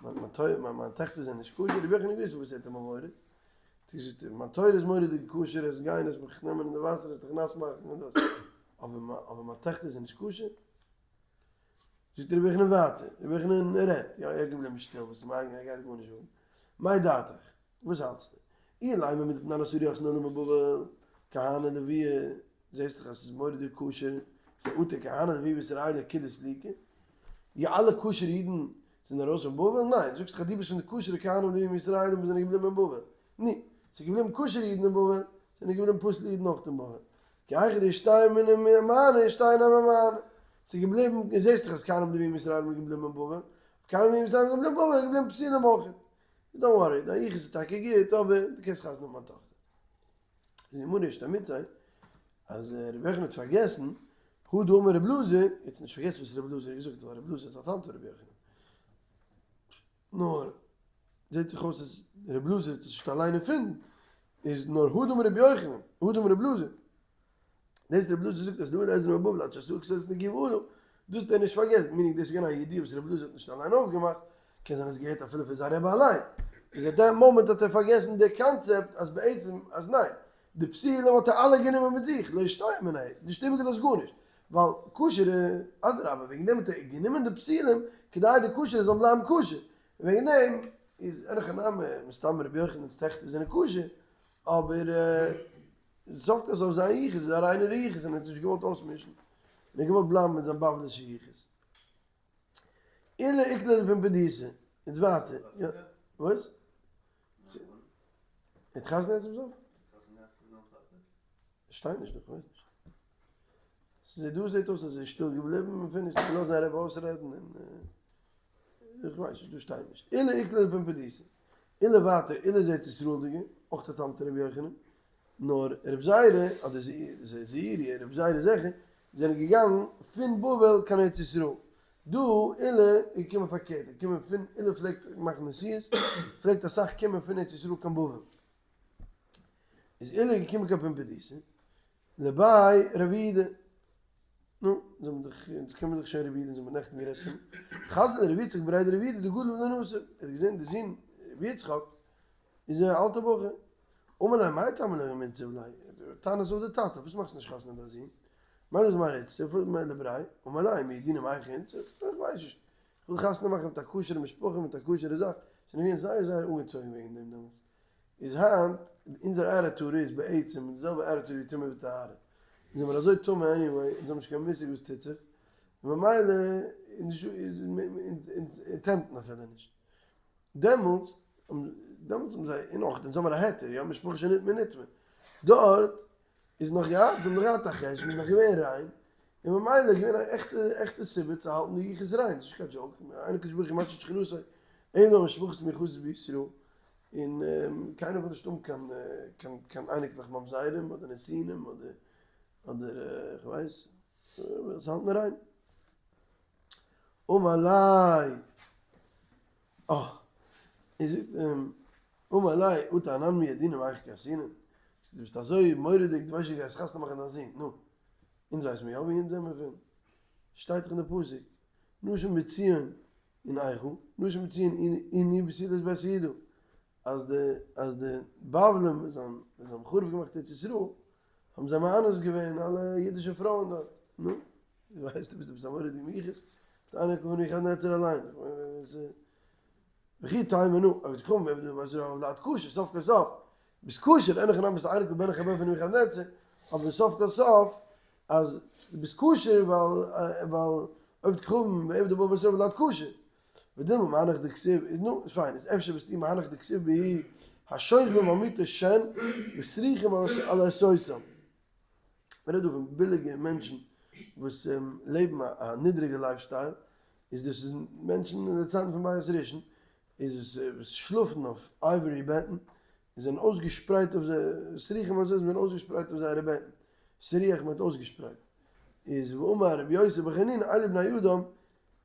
מיין תורה מיין טעכטער זענען נישט כשר, רבי יוחנן געוואוסט וואס ער האט אים מורד. האט געזאגט מיין תורה איז מורא'דיג כשר, עס גיין עס מיך נעמען אין די וואסער עס דיך נאס מאכן און דאס. אבער מיין טעכטער זענען נישט כשר. זאגט רבי יוחנן ווייטער, רבי יוחנן רעדט, יא ער איז געבליבן שטיל, וואס איז מיין ער גייט גארנישט זאגן, מאי דעתך, וואס האלטסטו, אילימא מדתנן אסרו יוחסין עלו מבבל, כהנא לוויה, זעסט דאך אז ס'איז מורא'דיג כשר, אטו כהנא לוויה וישראלי כולהו סליקו, יא אלע כשר'ע אידן זענען ארויס פון בבל, ניין, זאגסט דאך אז דו ביסט פון די כשר'ע כהנים לוויים וישראלים וואס זענען געבליבן אין בבל, ני, ס'איז געבליבן כשר'ע אידן אין בבל, זענען געבליבן פסול'ע אידן אויך אין בבל. כי היכי דאישתייר מינה ממענה אישתייר נמי ממענה. ס'איז געבליבן, און זעסט דאך אז כהנים לוויים וישראלים זענען געבליבן אין בבל, כהנים לוויים וישראלים זענען געבליבן אין בבל, איז געבליבן פסולים אויך. don't worry, דיין יחוס איז טאקע גוט, אבער דו קענסט חתונה האבן מיין טאכטער. די גמרא איז שטאמיט זיי, אז רבי יוחנן האט פארגעסן, הא דאמר רבי אלעזר, יעצט נישט פארגעסן וואס רבי אלעזר האט געזאגט, ווייל רבי אלעזר איז א תלמיד פון רבי יוחנן. נאר זעט זיך אויס אז רבי אלעזר האט עס נישט אליין ערפינדן, איז נאר הא דאמר רבי יוחנן, הא דאמר רבי אלעזר. דאס רבי אלעזר זאגט אז לא עלה עזרא מבבל עד שעשאו כסלת נגיעה ועלה, דאס האט ער נישט פארגעסן, meaning דאס איז געווען א ידיעה וואס רבי אלעזר האט נישט אליין אויפגעמאכט, קען זיין ער האט עס געהערט אפילו פון זיין רבי אליין, איז at that moment האט ער פארגעסן די קאנצעפט אז בעצם אז ניין, די פסולים האט ער אלע גענומען מיט זיך, לא אישתייר מיניה, נישט איבערגעלאזט גארנישט, ווייל כשר'ע, אדרבה וועגן דעם האט ער גענומען די פסולים כדי די כשר'ע זאלן בלייבן כשר, און וועגן דעם איז אין הכי נמי, מסתמא רבי יוחנן'ס טעכטער זענען כשר, אבער סוף כל סוף זיין יחוס איז א ריינער יחוס און ער האט נישט געוואלט אויסמישן, און ער האט געוואלט בלייבן מיט זיין בבלישע יחוס. עולא איקלע לפומבדיתא, יעצט ווייטער, יא, וואס? ער האט חתונה געהאט צום סוף? שטייט נישט דא, כ'ווייס נישט. ס'זעט דא זעט אויס אז ער איז שטיל געבליבן און finish, געלאזט זיין רבי אויסרעדן און איך ווייס נישט, דא שטייט נישט. עולא איקלע לפומבדיתא. עולא ווייטער, עולא איז ארץ ישראל'דיגע, אויך א תלמיד פון רבי יוחנן. נאר רבי זירא, אדער זעירי, רבי זירא זעכער, זענען געגאנגען פון בבל קיין ארץ ישראל. דא עולא איז געקומען פארקערט, ער איז געקומען פון, עולא פלעגט מאכן נסיעות, פלעגט אסאך קומען פון ארץ ישראל קיין בבל. איז עולא געקומען קיין פומבדיתא, לבי רבי יהודה. נו, זיי האבן דאך, אונז קען מען דאך שוין רבי יהודה, אונז האבן נעכטן גערעדט פון חז ל רבי יצחק בריה דרבי יהודה דגדול ולא נסיב, ער האט געזען די זון רבי יצחק איז א אלטע בחור, אמר ליה מאי טעמא לא מנסיב ליה, טענות אויף די טאטע, וואס מאכסטו נישט חתונה דיין זון? מאי דאס מאי רצת, מאי לבריה, אמר ליה מי ידעינא מהיכא אינסיב, איך ווייס נישט, איך וויל חתונה מאכן מיט א כשר'ע משפחה מיט א כשר'ע זאך, זענען געווען זייער זייער אנגעצויגן וועגן דעם דעמאלטס. איז היינט, אונזער attitude איז בעצם די זעלבע attitude ווי טומאה וטהרה. אונז זעמיר אזוי טמא anyway, אונז האבן נישט קיין מושג וואס טוט זיך, ממילא איז אונז attempt ן אפילו נישט. דעמאלטס, דעמאלטס האבן זיי, און אויך אונז האמיר א היתר, יא, משפחה שנטמאה נטמאה. דארט איז נאך געהאט, זיי האבן נאך געהאט א חשבון, איז נאך געווען ריין, און ממילא איז געווען א עכטע עכטע סיבה צו האלטן די יחוס ריין, ס'איז נישט קיין joke, אין הקדוש ברוך הוא משרה שכינתו אלא משפחות מיוחסות בישראל, און קיינער וויל נישט האבן קיין קיין קיין אייניקלעך ממזרים אדער נתינים אדער אדער כ'ווייס, זיי האלטן ריין. אמר ליה, אה, ער זאגט אים, אמר ליה, אטו אנן מי ידעינן מהיכא קאתינן? דו ביסט אזוי מורא'דיג, דו ווייסט נישט ווי גייסט חתונה מאכן דיין זון, נו, אונז ווייס מיר יא ווי אונז זעמיר פון, שטייט דאך אין די פסוק, נשים בציון אין איכה, נשים בציון ענו בתולות בית יהודה, אז די אז די בבלים וואס האבן חרוב געמאכט ארץ ישראל, האבן זיי מאנס געווען אלע אידישע פרויען דארט, נו, דו ווייסט דו ביסט עפעס א מורא'דיגע מיוחס, ביסט איינער פון נבוכדנצר אליין, וכי תימא נו, אויב תקום ווען דו ווייסט רוב דעת כשר, סוף כל סוף, ביסט כשר, אין הכי נמי ביסט א אייניקל בן אחר בן פון נבוכדנצר, אבער סוף כל סוף אז דו ביסט כשר ווייל ווייל אויב תקום ווען דו ווייסט רוב דעת כשר, ודילמא מהנך דכתיב איז נו, איז פיין, איז אפשר ביסטו מהנך דכתיב בהי השוכבים על מיטה שן וסריחים על עשותם. מען רעדט דא פון ביליגע מענטשן וואס לעבן א נידריגע life style, איז דאס איז מענטשן אין די צייטן פון בית ראשון, איז עס וואס שלאפן אויף ivory בעטן, און זענען אויסגעשפרייט אויף זיי, סריחים אזוי זענען אויסגעשפרייט אויף זייערע בעטן, סריח מיינט אויסגעשפרייט, איז ואמר רבי יוסי בר חנינא אלו בני אדם,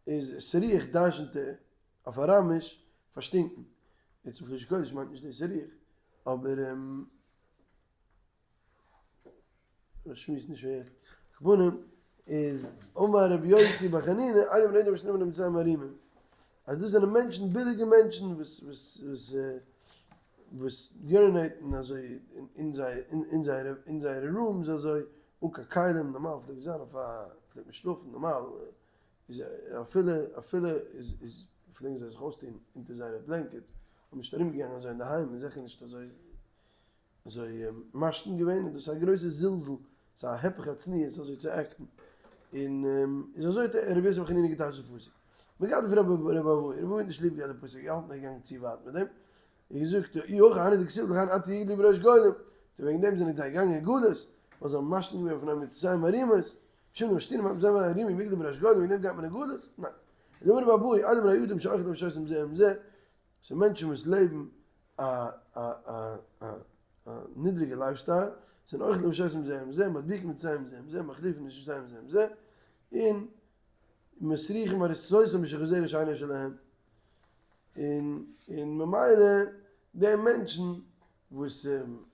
איז סריח דרשנ'ט ער אויף אראמיש פארשטינקן, יעצט אויף לשון קודש מיינט נישט דאס סריח, אבער. שמועס נישט ווערט. כפנים איז אמר רבי יוסי בר חנינא אלו בני אדם שנאמר למצרים ערימים אז דאס זענען מענטשן ביליגע מענטשן וואס וואס וואס וואס urinate ן אזוי אין זייער אין זייערע אין זייערע rooms אזוי אן קיין כלים נארמאל פלעגט זיין אויף א פלעגט מען שלאפן נארמאל איז אפילו אפילו איז איז פלעגן זיי זיך אויסטון אונטער זייערע blanket האבן נישט ארום געגאנגען אזוי אינדערהיים און זיכער נישט אזוי אזוי משתין געווען און דאס איז א גרויסע זלזול, ס'איז א היפך הצניעות אזוי צו act ן, און איז אזוי האט רבי יוסי בר חנינא געטייטשט די פסוק. מגדף רבי אבהו, רבי אבהו האט נישט ליב געהאט די פסוק, געהאלטן ער איז געגאנגען צו ווייט מיט דעם, ער האט געזאגט אי הכי היינו דכתיב לכן עתה יגלו בראש גולים, און וועגן דעם זענען זיי געגאנגען אין גלות, ווייל זיי האבן משתין געווען בפני מיטותיהם ערימות, משום דמשתינין בפני מיטותיהם ערימים יגלו בראש גולים, וועגן דעם גייט מען אין גלות? ניין. אלא אמר רבי אבהו, אלו בני אדם שאוכלים ושותים זה עם זה, ס'איז מענטשן וואס לעבן א א א א א נידריגע lifestyle, זענען אויך נפשותים זה עם זה, מדביקים מיטותיהם זה עם זה, מחליפים נשותיהם זה עם זה, און מסריחים עריסותיהם בשחזרה שאינה שלהם, און און ממילא די מענטשן וואס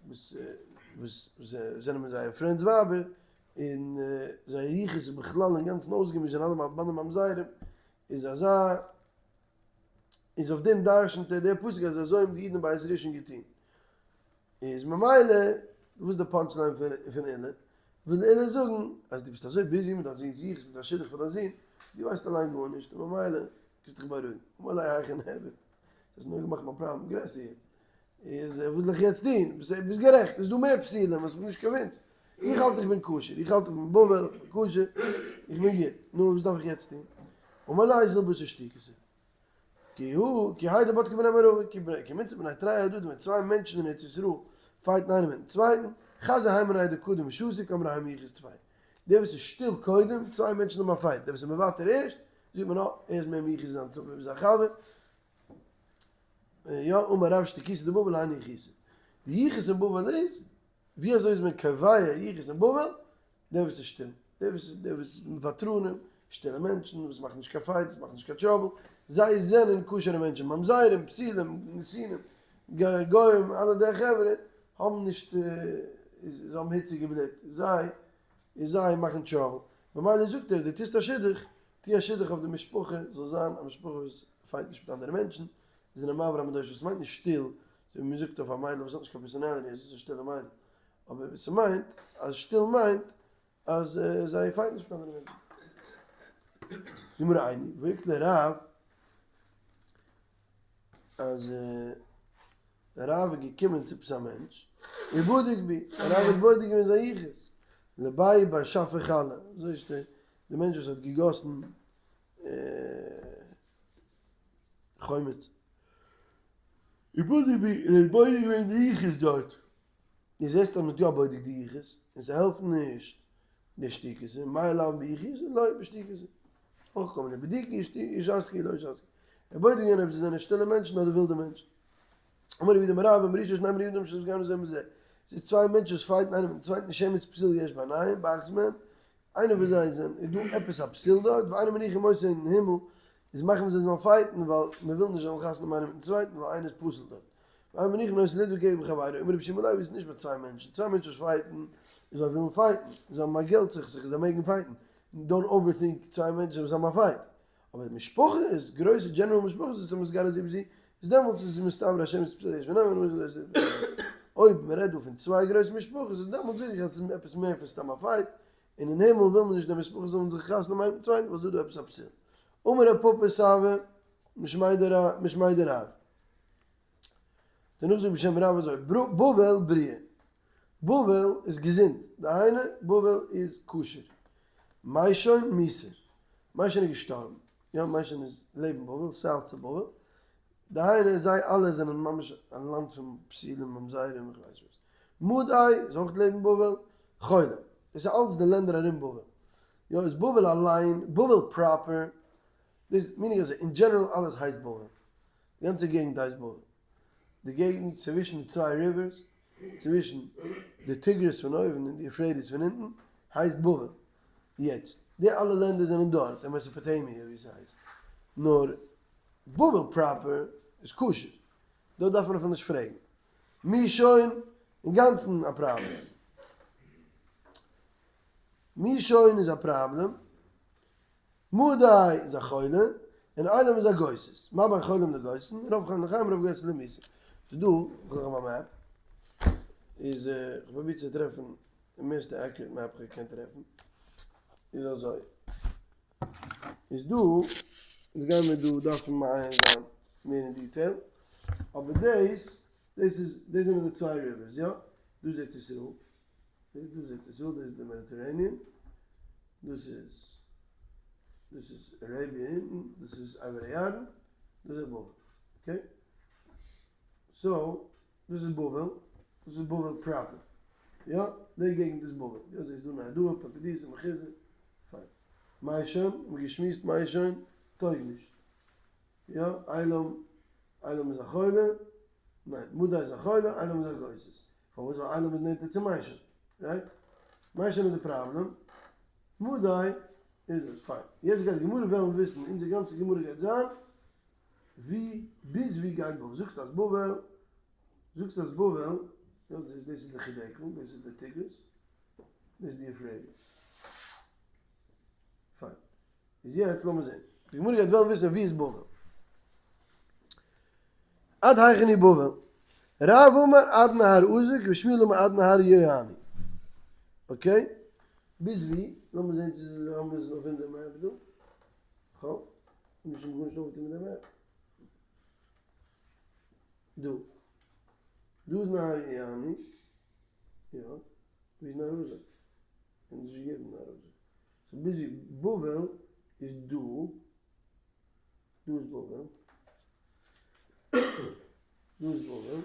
וואס וואס זענען מיט זייער friends ווייבער, און זייער יחוס איז בכלל אינגאנצן אויסגעמישט, זענען אלע בנים ממזרים, איז אזא איז אויף דעם דרשנ'ט ער דער פסוק אז אזוי האבן די אידן אין בית ראשון געטון. איז ממילא וואס איז די punch line פון עולא? וויל עולא זאגן אז דו ביסט אזוי busy מיט דיין זון'ס יחוס מיט א שידוך פאר דיין זון, דו ווייסט אליין גארנישט און ממילא קענסט דיך בארואיגן. אמר ליה היכי נעביד, דו האסט נאר געמאכט מיין פראבלעם גרעסער יעצט. איז וואס זאל איך יעצט טון? ביסט גערעכט, עס איז דא מער פסולים, האסט מיך נישט convinced. איך האלט איך בין כשר, איך האלט איך בין בבל, איך בין כשר, איך בין גוט. נו, וואס דארף איך יעצט טון? אמר ליה זיל בתר שתיקותא. כי הא, כי האי דבדקי בני מערבא, כי בני, כי מינסי בני תרי הדדי, ווען צוויי מענטשן אין ארץ ישראל fight ן איינער מיטן צווייטן, חזי הי מינייהו דקדים ושתיק, אמרי האי מיוחס טפי. דער וואס איז שטיל קודם, צוויי מענטשן האבן א fight, דער וואס איז מוותר ערשט, זאגט מען אה, ער איז מער מיוחס ווי זיין חבר, יא, אמר רב שתיקותא דבבל היינו יחוסא. די יחוס אין בבל איז, ווי אזוי איז מען קובע יחוס אין בבל? דער וואס איז שטיל, דער וואס איז דער וואס איז ותרנים, שטילע מענטשן וואס מאכן נישט קיין fights, מאכן נישט קיין trouble, זיי זענען כשר'ע מענטשן, ממזרים, פסילים, נתינים, גוים, אלע די חברה האבן נישט, זיי האבן היציגע בלוט, זיי, זיי מאכן trouble, ממילא זאגט ער, דו טוסט א שידוך, טו א שידוך אויף די משפחה, זאל זיין א משפחה וואס fight נישט מיט אנדערע מענטשן, זיי זענען מעביר המדוש, וואס מיינט נישט שטיל, אזוי ווי מען זאגט אויף א מיידל וואס האט נישט קיין personality אז זי איז א שטילע מיידל, אבער ס'מיינט אז שטיל מיינט אז זיי fight ן נישט מיט אנדערע מענטשן. גמרא איני, ואיקלע רב. אז רב איז געקומען צו עפעס א מענטש, ובדק ביה, רב האט בודק געווען זיין יחוס, לבי בר שפי חלה, אזוי שטייט, די מענטש וואס האט געגאסן חומץ, ובדק ביה, און ער האט בודק געווען די יחוס דארט, דו זעסט אז מען האט יא בודק די יחוס, און ס'העלפט נישט די שתיקותא, מאי לאו ביחוס, לא בשתיקותא. אויך כל מיני בדיקי יששכר לא יששכר. ער בודק געווען אויב זיי זענען שטילע מענטשן אדער ווילדע מענטשן. אמר רבי יהודה אמר רב, אמר רישא שניים מריבים שהתגרנו זה בזה. ס'איז צוויי מענטשן וואס fight ן איינער מיטן צווייטן שמץ פסול יש ביניהם, באחת מהם, איינער פון זיי זענען, איז דא עפעס א פסול דארט, ואינו מניחין אותו אין הימל, איז מאכן מיר זיי זאלן fight ן ווייל מען וויל נישט זיי זאלן חתונה האבן איינער מיטן צווייטן ווייל איינער איז פסול דארט. ואין מניחין אותו לידבק בחבירו, אמר רבי יהושע בן לוי איז נישט ביי צוויי מענטשן, צוויי מענטשן וואס fight ן איז ווייל ווילן fight ן, זיי האבן א געלט סכסוך זיי מעגן fight ן, don't overthink צוויי מענטשן וואס האבן א fight. אבער משפחות, גרויסע general משפחות וואס האבן מתגרה זה בזה, איז דעמאלטס איז מסתבר אז שמץ פסול יש ביניהם. אויב מען רעדט דא פון צוויי גרויסע משפחות איז דעמאלטס זאג איך אז עס איז עפעס מער פון סתם א fight, און אין הימל וויל מען נישט די משפחות זאלן זיך חתונה האבן איינער מיטן צווייטן ווייל ס'איז דא דא עפעס א פסול. אמר רב פפא סבא משמיה דרב. דערנאך זאגט בשם רב אזוי, בבל בריאה, בבל איז געזונט, דהיינו בבל איז כשר. מישון מיתה, מישון איז געשטארבן, יא מישון איז לעבן בבל, south צו בבל, דהיינו זיי אלע זענען ממש א לאנד פון פסילים ממזרים איך ווייס וואס. מדי איז אויך לעבן בבל, חולה, דאס איז אלץ די לענדער ארום בבל. יא איז בבל אליין, בבל proper, דאס מיין איך אזוי, אין general אלעס הייסט בבל, די גאנצע געגנט הייסט בבל, די געגנט צווישן די צוויי rivers, צווישן די טיגריס פון אויבן און די יופרעטיס פון אונטן, הייסט בבל. יעצט, די אלע לענדער זענען דארט, אין מעסאפאטעמיע ווי ס'הייסט, נאר בבל proper איז כשר, דא דארף מען אפילו נישט פרעגן. מישון, אינגאנצן א פראבלעם. מישון איז א פראבלעם. מדי איז א חולה, און עילם איז א גוסס. מה בין חולים לגוססין? רוב חולים לחיים רוב גוססין למיתה. ס'איז דא, איך זוך א map, איז איך פרוביר צו טרעפן די מערסטע accurate map איך קען טרעפן, איז אזוי, איז דא, אונז גייען מיר דא דארפן מעיין זיין מער אין detail, אבער דאס, דאס איז, דאס זענען די צוויי rivers, יא? דא איז ארץ ישראל, דא איז ארץ ישראל, דאס איז די Mediterranean, דאס איז, דאס איז Arabia אונטן, דאס איז עבר הירדן, דאס איז בבל, okay? So, דאס איז בבל, דאס איז בבל proper, יא? די געגנט איז בבל, יא? ס'איז דא נהרדעא, פומבדיתא, מחוזא, פיין. מישון, האבן מיר געשמועסט מישון טויג נישט, יא? עילם, עילם איז א חולה, ניין, מדי איז א חולה, עילם איז א גוסס. פארוואס? ווייל עילם איז נענטער צו מישון, right? מישון איז די פראבלעם, מדי איז דאס, פיין. יעצט גייט די גמרא וועלן וויסן, אונזער גאנצע גמרא גייט זיין, ווי, ביז ווי גייט בבל? זאגסט אז בבל, זאגסט אז בבל, יא, דאס איז די חידקל, דאס איז די טיגריס, דאס איז די יופרעטיס. פיין. איז יעצט לאמיר זען. די גמרא גייט וועלן וויסן ווי איז בבל. עד היכן היא בבל? רב אמר עד נהר אזוק ושמואל אמר עד נהר יואני. okay? ביז ווי? לאמיר זען צו זיי האבן עס אויף אונזער map דא. כ'האף נישט האבן גארנישט אויפגעטון מיט די map. דא. דא איז נהר יואני. יא. ווי איז נהר אזוק? אונז נישט געגעבן נהר אזוק. so ביז ווי בבל איז דא. דא איז בבל. דא איז בבל.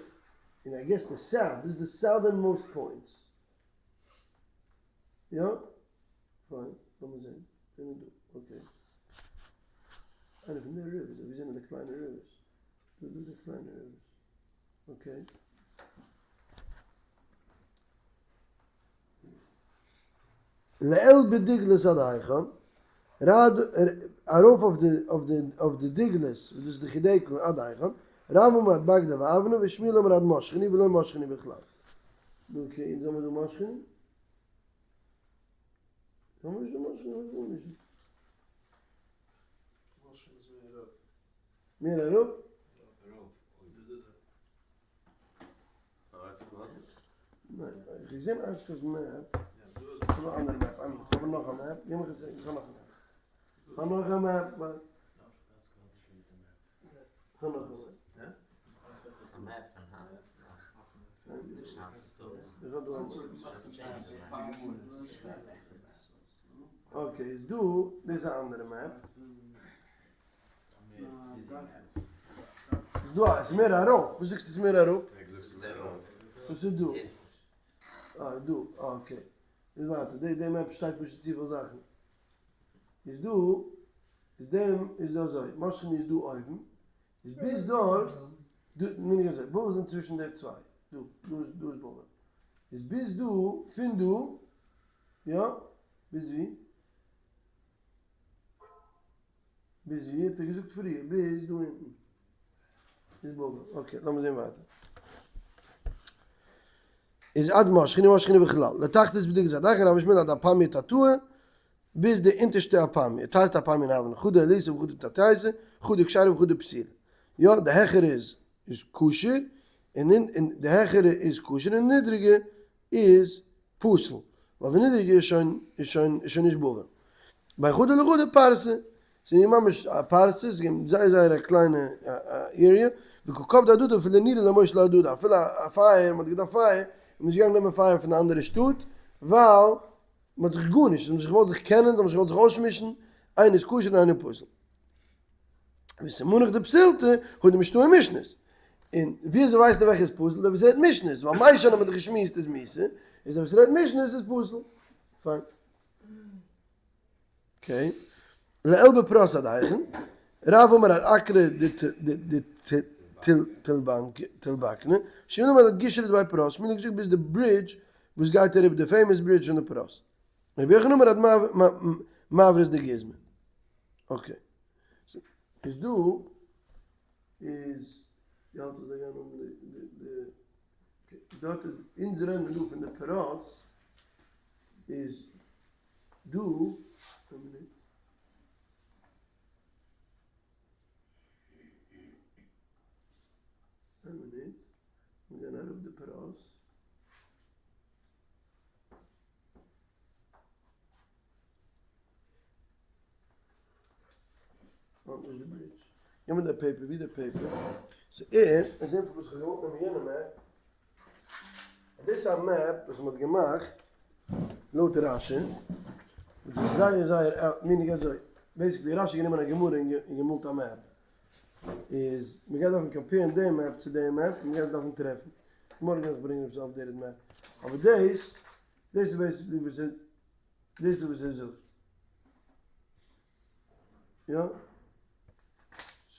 און I guess די south, דאס איז די southernmost points. יא? פיין, לאמיר זען. זענען דא, okay. איינע פון די rivers, ווי זענען די קליינע rivers? דא דא די קליינע rivers. Okay. לעיל בדיגלת עד היכן, רד ארויף אויף די אויף די אויף די דיגלת, וואס דאס איז די חידקל עד היכן, רב אמר עד בגדא ואבנא ושמואל אמר עד משכני ולא משכני בכלל. נו okay, אונז האמיר דא משכני? האמיר נישט דא משכני? גארנישט. משכני איז מער אראפ. מער אראפ? ארויף. ניין, איך האב געזען אשכול'ס map, איך האב א אנדערע map, איך האב נאך א map, גיב מיך א second, איך האב נאך א map, איך האב נאך א map, איך האב נאך א map. Okay, איז דא, דאס איז א אנדערע map. איז דא א, עס איז מער ארויף, וואס זאגסטו עס איז מער אראפ? וואס איז דא? אה, דא, okay. איז ווייטער, די די map שטייט פשוט צופיל זאכן. איז דא, איז דעם, איז דא אזוי, משכני איז דא אויבן, איז ביז דארט, דא, מין איך אזוי, בבל זענען צווישן די צוויי, דא, דא איז, דא איז בבל. איז ביז דא, פון דא, יא, ביז ווי? ביז ווי האט ער געזאגט פריער? ביז דא אונטן איז בבל. Okay, לאמיר זען ווייטער. איז עד משכני משכני בכלל. לתחתית בדיוק זייט אחר רבי שמואל עד אפמיא תתאה, ביז די אונטערשטע אפמיא. תרתי אפמיא נעווען חדא עליתא וחדא תתאיתא, חדא כשרה וחדא פסילה. יא, די העכערע איז איז כשר, און און די העכערע איז כשר און די נידריגע איז פסול, ווייל די נידריגע איז שוין איז שוין איז שוין נישט בבל. בין חדא לחדא פרסה, ס'איז נישט ממש א פרסה, ס'איז געווען זייער זייער א קליינע area, וקא קפדי אהדדי אפילו נורא לא משלו אהדדי, אפילו א פייער, מ'האט געדארפט פייער, איז מען נישט געגאנגען נעמען פייער פון די אנדערע שטאט, ווייל מ'האט זיך גארנישט, זיי האבן זיך געוואלט זיך קענען, זיי האבן זיך געוואלט זיך אויסמישן, איינער איז כשר און איינער פסול. וסימנך דפסילתא הוא דמשתעי משנית. און ווי אזוי ווייסטו וועלכע איז פסול? דער וואס רעדט משנית, ווייל מישן האט מען דאך געשמועסט איז מיתה, איז דער וואס רעדט משנית איז פסול. פיין. Okay. לעיל בפרת עד היכן, רב אמר עד אקרא דתלבקנא, שמואל אמר עד גישרא דבי פרת, שמואל האט געזאגט ביז די ברידזש וואס גייט אריבער די famous bridge פון די פרת. רבי יוחנן אמר עד מעברות דגיזמא. Okay. איז דא איז די האלט אז זיי גייען האבן די די די דארט איז אונז רעדן דא פון די פרת איז דא איין מינוט. איין מינוט. מיר גייען אראפ די פרת. האט נישט די bridge. גיב מיר די paper, ווי די paper? So ער, עס זעט וואס כ'האב געוואלט נעמען יענע map. דאס איז א map וואס מ'האט געמאכט לויט רשי. וואס איז זייער זייער meaning אזוי. Basically רשי האט גענומען א גמרא און געמאלט א map. איז מ'גייט דארפן compare ן די map צו די map און מ'גייט עס דארפן טרעפן. מארגן וועל איך ברענגען עפעס updated map. אבער דאס, דאס איז basically וואס ער, דאס איז וואס ער זאגט. יא?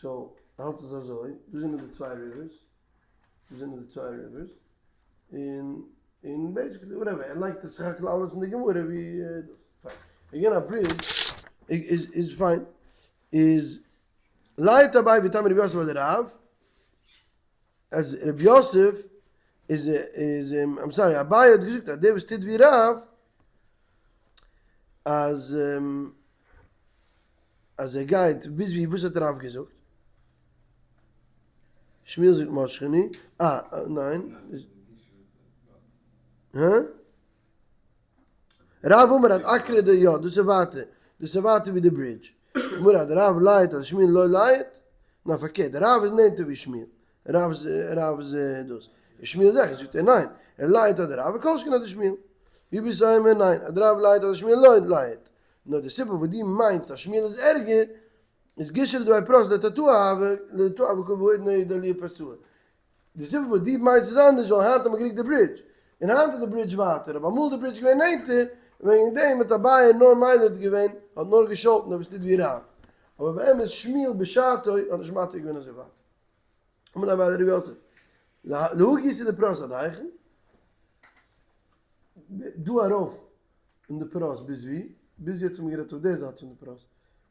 So, האלט עס אזוי, דא זענען די צוויי rivers, דא זענען די צוויי rivers, און און basically whatever, ער לייגט עס סך הכל אלעס אין די גמרא ווי דאס. פיין. Again א ברידזש איז איז פיין. איז לייט אביי ואיתימא רב יוסף אדער רב, אז רב יוסף איז איז I'm sorry אביי האט געזאגט אז דער וואס טוט ווי רב אז אז ער גייט ביז ווי וואס האט רב געזאגט? שמואל זאגט משכני אה ניין הא? רב אמר עד עקרא די יא דאס איז ווייטער דאס איז ווייטער ווי די ברידזש אמר אז רב לייט אז שמואל לא לייט נאר פארקערט רב איז נענטער ווי שמואל רב איז רב איז דאס איז שמואל זיכער זאגט ער ניין ער לייט אדער רב וכל שכן אדער שמואל ווי ביסטו אומר ניין אדער רב לייט אדער שמואל לא לייט נאר די סיבה וואס דו מיינסט אז שמואל איז ערגער איז גישרא דבי פרת לתתאה הוה לתתאה הוה קא והאידנא דעליה פרסאה די סיבה וואס דו מיינסט איז אנדערש ווייל היינט האט מען געריקט די ברידזש און היינט איז די ברידזש ווייטער אבער אמאל איז די ברידזש געווען נענטער וועגן דעם האט אביי נאר מילד געווען האט נאר געשאלטן אויב עס טוט ווי רב אבער באמת שמואל בשעתו האט נישט מתיר געווען אזוי ווייט. אמר אביי לרב יוסף להא גיסא דפרת עד היכן? דא ארויף אין די פרת ביז ווי? ביז יעצט האט מען גערעדט אויף די זייט פון די פרת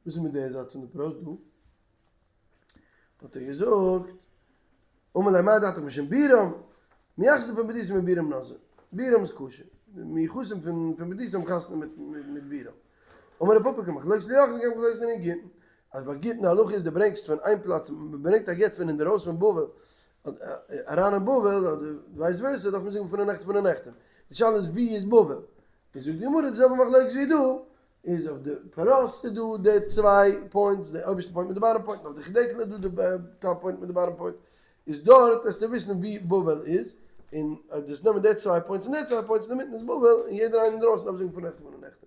וואס איז מיט די זייט פון די פרת דא? האט ער געזאגט, אמר ליה מה דעתך משום בירם, מיחסי דפומבדיתא מבירם נשאי, בירם איז כשר, מיוחסים פון פומבדיתא האבן חתונה מיט בירם. אמר רב פפא כמחלוקת ליוחסין כמחלוקת לענין גיטין, אז ביי גיטין די הלכה איז די ברענגסט פון איין פלאץ, מען ברענגט א גט פון אינדערויסן פון בבל אריין אין בבל, אדער vice versa דארף מען זאגן פון די נעכט פון די נעכטען, די שאלה איז ווי איז בבל, איז זאגט די גמרא די זעלבע מחלוקת ווי דא, איז אויף די פרת איז דא די צוויי points, די אויבערשטע point מיט די bottom point, און אויף די חידקל איז דא די top point מיט די bottom point. איז דארט וועסטו וויסן ווי בבל איז, און אויב דו וועסט נעמען די צוויי points און די צוויי points אינמיטן איז בבל, און יעדער איינער אינדרויסן דארף זאגן פון נעכטן פון נעכטן.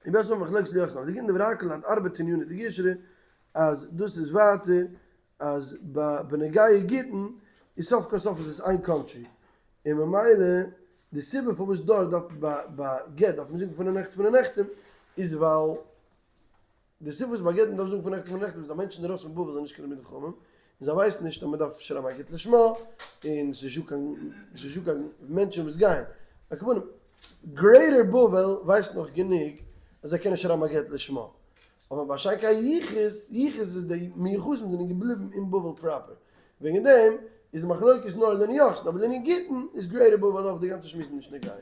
און בעסער מחלוקת ליוחסין, אבער די גיטין דברי הכל עד ארבע תניינא דגישרא, אז דאס איז ווייטער אז ביי בנוגע גיטין איז סוף כל סוף איז עס איין country, און ממילא די סיבה פארוואס דארט דארף ביי גט דארף מען זאגן פון נעכטן פון נעכטן איז ווייל די סיבה וואס ביי גט מען דארף זאגן פון נעכטן פון נעכטן איז ווייל מענטשן ארויס פון בבל זענען נישט קיין תלמידי חכמים און זיי ווייסן נישט אז מען דארף שרייבן א גט לשמה און ס'איז נישטא קיין ס'איז נישטא קיין מענטשן וואס גייען על כל פנים Greater בבל ווייסט נאך גענוג אז זיי קענען שרייבן א גט לשמה אבער ביי שיינקייט יחוס, יחוס איז די מיוחסים זענען געבליבן אין בבל proper, וועגן דעם איז די מחלוקת נאר לענין יוחסין, אבער לענין גיטין איז Greater בבל אויך די גאנצע שמועס נישט נוגע.